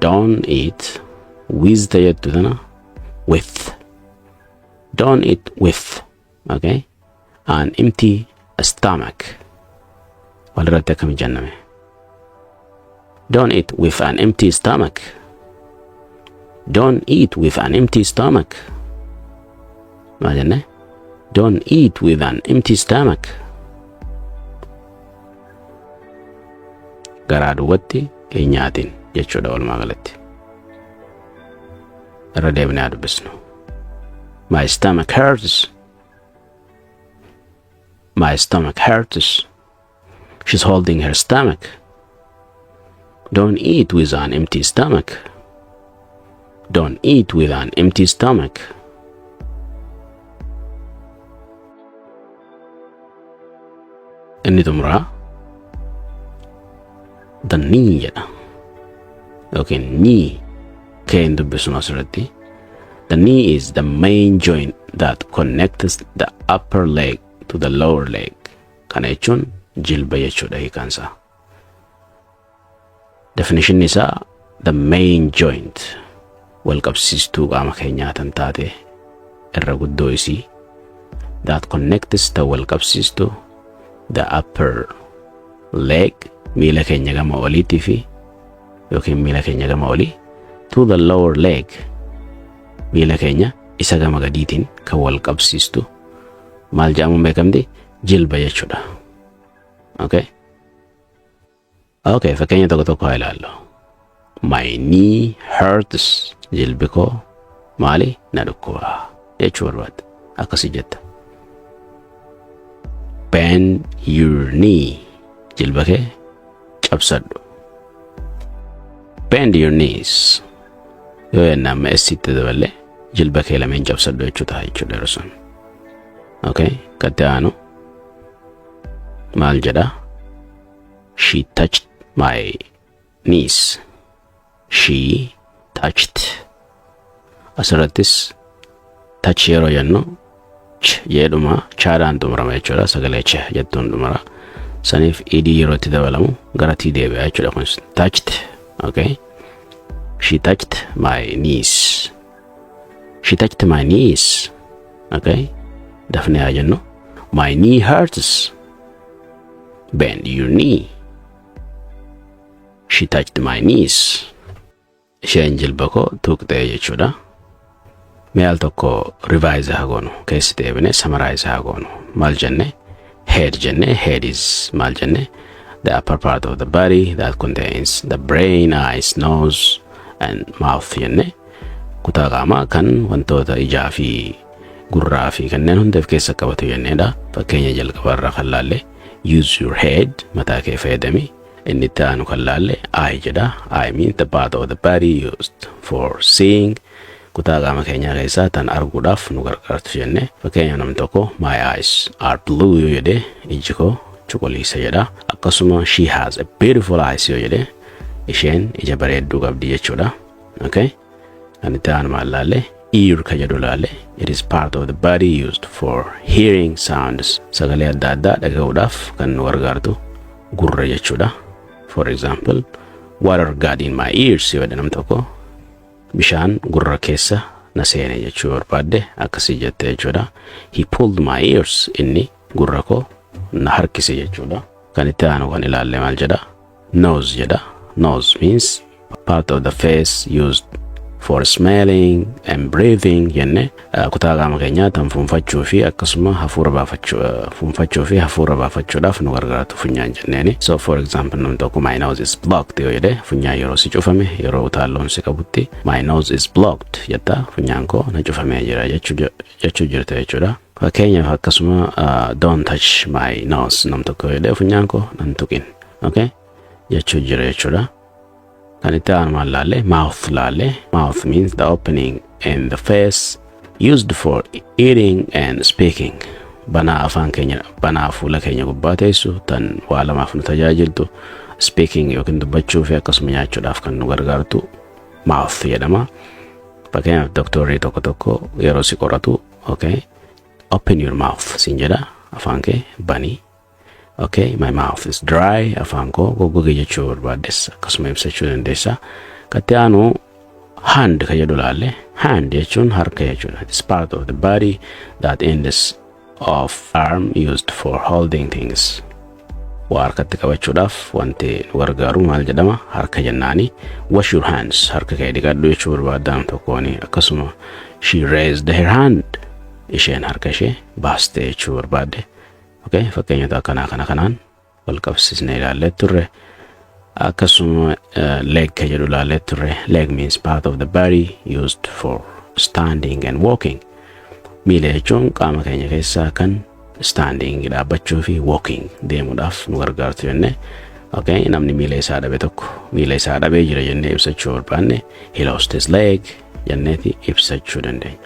Don't eat with ta jettu tana with. Don't eat with, okay, an empty stomach. Walirratti akkami jenname? Don't eat with an empty stomach. Don't eat with an empty stomach. Maal jenne? Don't eat with an empty stomach. Garaa duwwatti hin nyaatin jechuudha walumaa galatti. Irra deebinee haa dubbisnu. My stomach hurts. My stomach hurts. She's holding her stomach. Don't eat with an empty stomach. Don't eat with an empty stomach. Inni xumuraa the knee jedha yookiin knee kee hin dubbisnu asirratti. The knee is the main joint that connects the upper leg to the lower leg. Kana jechuun jilba jechuudha hiikansaa. Definition isaa, the main joint, wal qabsiistuu qaama keenyaa tan taate irra guddoo isii, that connects, ta wal qabsiistu, the upper leg, miila keenya gama oliitii fi yookiin miila keenya gama olii, to the lower leg, miila keenya isa gama gadiitiin kan wal qabsiistu maal jedhamuun beekamti? Jilba jechuudha. Okay. Okay, fakkeenya tokko tokko haa ilaallu. My knee hurts. Jilbi koo maali? Na dhukkuba jechuu barbaadda. Akkasii jetta. Bend your knee. Jilba kee cabsadhu. Bend your knees. Yoo jenne amma essitti daballee jilba kee lameen cabsadhu jechuu ta'a jechuudha yeroo sun. Okay, gatti aanu maal jedha? She touched my knees. She touched. Asirrattis touch yeroo jennu ch jedhuma chaadhaan xumurama jechuudha. Sagalee ch jettuun xumura. Saniif ed yeroo itti dabalamu gara t deebi'a jechuudha kunis. Touched. Okay. She touched my knees. She touched my knees. Okay. Dafnee haa jennu. My knee hurts. Bend your knee. She touched my knees. Isheen jilba koo tuqxee jechuudha. Mee al tokko revise haa goonu. Keessi deebine summarize haa goonu. Maal jenne? Head jenne. Head is maal jenne? The upper part of the body that contains the brain, eyes, nose and mouth jenne. Kutaa qaamaa kan wantoota ijaa fi gurraa fi kanneen hunda of keessa qabatu jenneedha. Fakkeenya jalqabaarraa kan laalle, use your head, mataa kee fayyadami. Inni itti aanu kan laalle eye jedha. Eye means the part of the body used for seeing. Kutaa qaama keenyaa keessaa tan arguudhaaf nu gargaartu jenne. Fakkeenya namni tokko "My eyes are blue" yoo jedhe, ijji koo cuquliisa jedha. Akkasuma "She has a beautiful eyes" yoo jedhe, isheen ija bareedduu qabdi jechuudha. Okay? Kan itti aanu maal laalle? Ear ka jedhu laalle. It is part of the body used for hearing sounds. Sagalee adda addaa dhaga'uudhaaf kan nu gargaartu gurra jechuudha. For example, "Water got in my ears" yoo jedhe nam tokko, bishaan gurra keessa na seene jechuu barbaadde akkasii jette jechuudha. He pulled my ears, inni gurra koo na harkise jechuudha. Kan itti aanu kan ilaalle maal jedha? Nose jedha. Nose means part of the face used for smelling and breathing jenne. Kutaa qaama keenyaa tan fuunfachuu fi akkasuma hafuura baafachuu, fuunfachuu fi hafuura baafachuudhaaf nu gargaartu funyaan jenneeni. So for example, namni tokko "My nose is blocked" yoo jedhe, funyaan yeroo si cufame, yeroo utaalloon si qabutti "My nose is blocked" jetta, funyaan koo na cufamee jira jechuu jirta jechuudha. Fakkeenyaaf akkasuma "Don't touch my nose" nam tokko yoo jedhe, funyaan koo nan tuqin, okay, jechuu jira jechuudha. Kan itti aanu maal laalle? Mouth laalle. Mouth means the opening in the face used for eating and speaking. Banaa afaan keenya, banaa fuula keenya gubbaa teessu tan waa lamaaf nu tajaajiltu, speaking yookiin dubbachuu fi akkasuma nyaachuudhaaf kan nu gargaartu mouth jedhama. Fakkeenyaaf doktorri tokko tokko yeroo si qoratu, okay, "Open your mouth" siin jedha, afaan kee banii. Okay, "My mouth is dry," afaan koo goggoge jechuu barbaaddes akkasuma ibsachuu dandeessa. Katti aanu hand ka jedhu laalle. Hand jechuun harka jechuudha. It's part of the body that ends of arm used for holding things. Waa harkatti qabachuudhaaf wanti nu gargaaru maal jedhama? Harka jennaani. "Wash your hands," harka kee dhiqadhu jechuu barbaaddan tokkooni. Akkasuma "She raised her hand," isheen harka ishee baaste jechuu barbaadde. Okay, fakkeenyota akkanaa kana kanaan wal qabsiisnee ilaallee turre. Akkasuma leg ka jedhu ilaallee turre. Leg means part of the body used for standing and walking. Miila jechuun qaama keenya keessaa kan standing, dhaabbachuu, fi walking, deemuudhaaf nu gargaartu jenne. Okay, namni miila isaa dhabe tokko miila isaa dhabee jira jennee ibsachuu barbaanne, "He lost his leg" jenneeti ibsachuu dandeenya.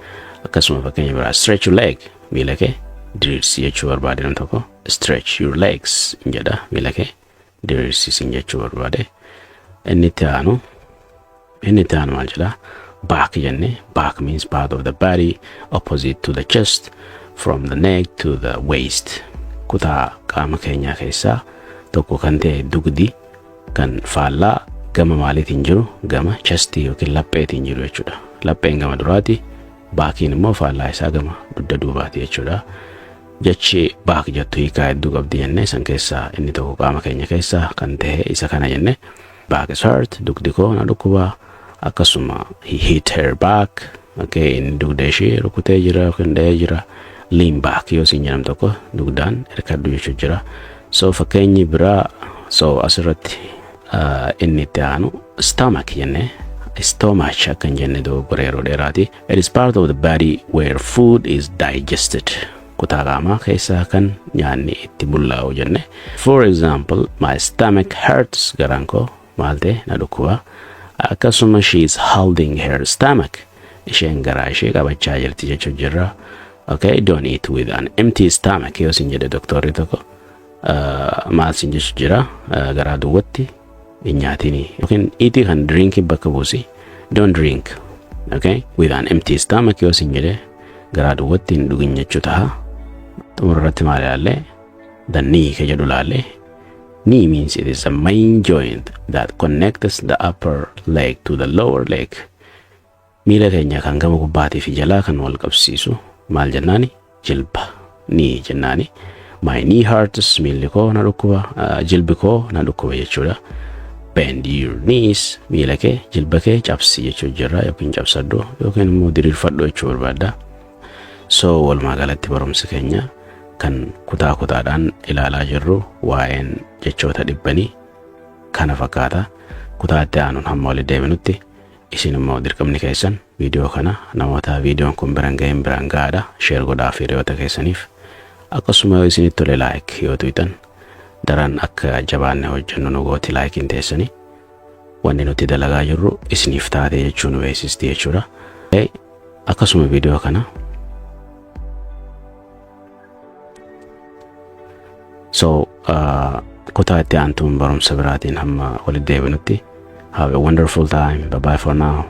Akkasuma fakkeenya biraa, "Stretch your leg," miila kee diriirsi jechuu barbaade nam tokko "Stretch your legs" jedha, miila kee diriirsisin jechuu barbaade. Inni itti aanu maal jedha? Back jenne. Back means part of the body opposite to the chest, from the neck to the waist. Kutaa qaama keenyaa keessaa tokko kan ta'e dugdi kan faallaa gama maaliitiin jiru? Gama chestii yookiin lapheetiin jiru jechuudha. Lapheen gama duraati, backiin immoo faallaa isaa gama dugda duubaati jechuudha. Jechi back jettu hiikaa hedduu qabdi jenne. San keessaa inni tokko qaama keenya keessaa kan ta'e isa kana jenne. Back is hurt, dugdi koo na dhukkuba. Akkasuma he hit her back, okay, inni dugda ishee rukutee jira yookiin dha'ee jira. Lean back yoo siin jedhamu tokko dugdaan hirkadhu jechuu jira. So fakkeenyi biraa, so asirratti inni itti aanu stomach jenne. Stomach akka hin jenne dogoggora yeroo dheeraati. It is part of the body where food is digested. Kutaa qaamaa keessaa kan nyaanni itti bullaa'u jenne. For example, my stomach hurts, garaan koo maal ta'e? Na dhukkuba. Akkasuma she is holding her stomach, isheen garaa ishee qabachaa jirti jechuu jirra. Okay, don't eat with an empty stomach yoo sin jedhe doktorri tokko maal sin jechuu jira? Garaa duwwatti hin nyaatini yookiin eatii kan drink bakka buusi. Don't drink, okay, with an empty stomach yoo sin jedhe, garaa duwwatti hin dhugin jechuu taha. Xumura irratti maal ilaalle? The knee ka jedhu ilaalle. Knee means it is the main joint that connects the upper leg to the lower leg. Miila keenya kan gama gubbaatii fi jalaa kan wal qabsiisu maal jennaani? Jilba, knee jennaani. My knee hurts, miilli koo na dhukkuba, jilbi koo na dhukkuba jechuudha. Bend your knees, miila kee, jilba kee cabsi jechuu jirra yookiin cabsadhu yookiin immoo diriirfadhu jechuu barbaadda. So walumaa galatti barumsi keenya kan kutaa kutaadhaan ilaalaa jirru waa'een jechoota dhibbanii kana fakkaata. Kutaa itti aanuun hamma walitti deebinutti isin immoo dirqamni keessan viidiyoo kana namoota viidiyoon kun biraan ga'een biraan ga'aadha. Share godhaa fi hiriyoota keessaniif. Akkasuma yoo isinitti tole like yoo tuqxan daran akka jabaanne hojjennu nu gooti likeiin teessanii. Wanni nuti dalagaa jirru isiniif taate jechuu nu beeksisti jechuudha. Akkasuma viidiyoo kana so kutaa itti aantuun barumsa biraatiin hamma walitti deebinutti, have a wonderful time. Bye bye for now.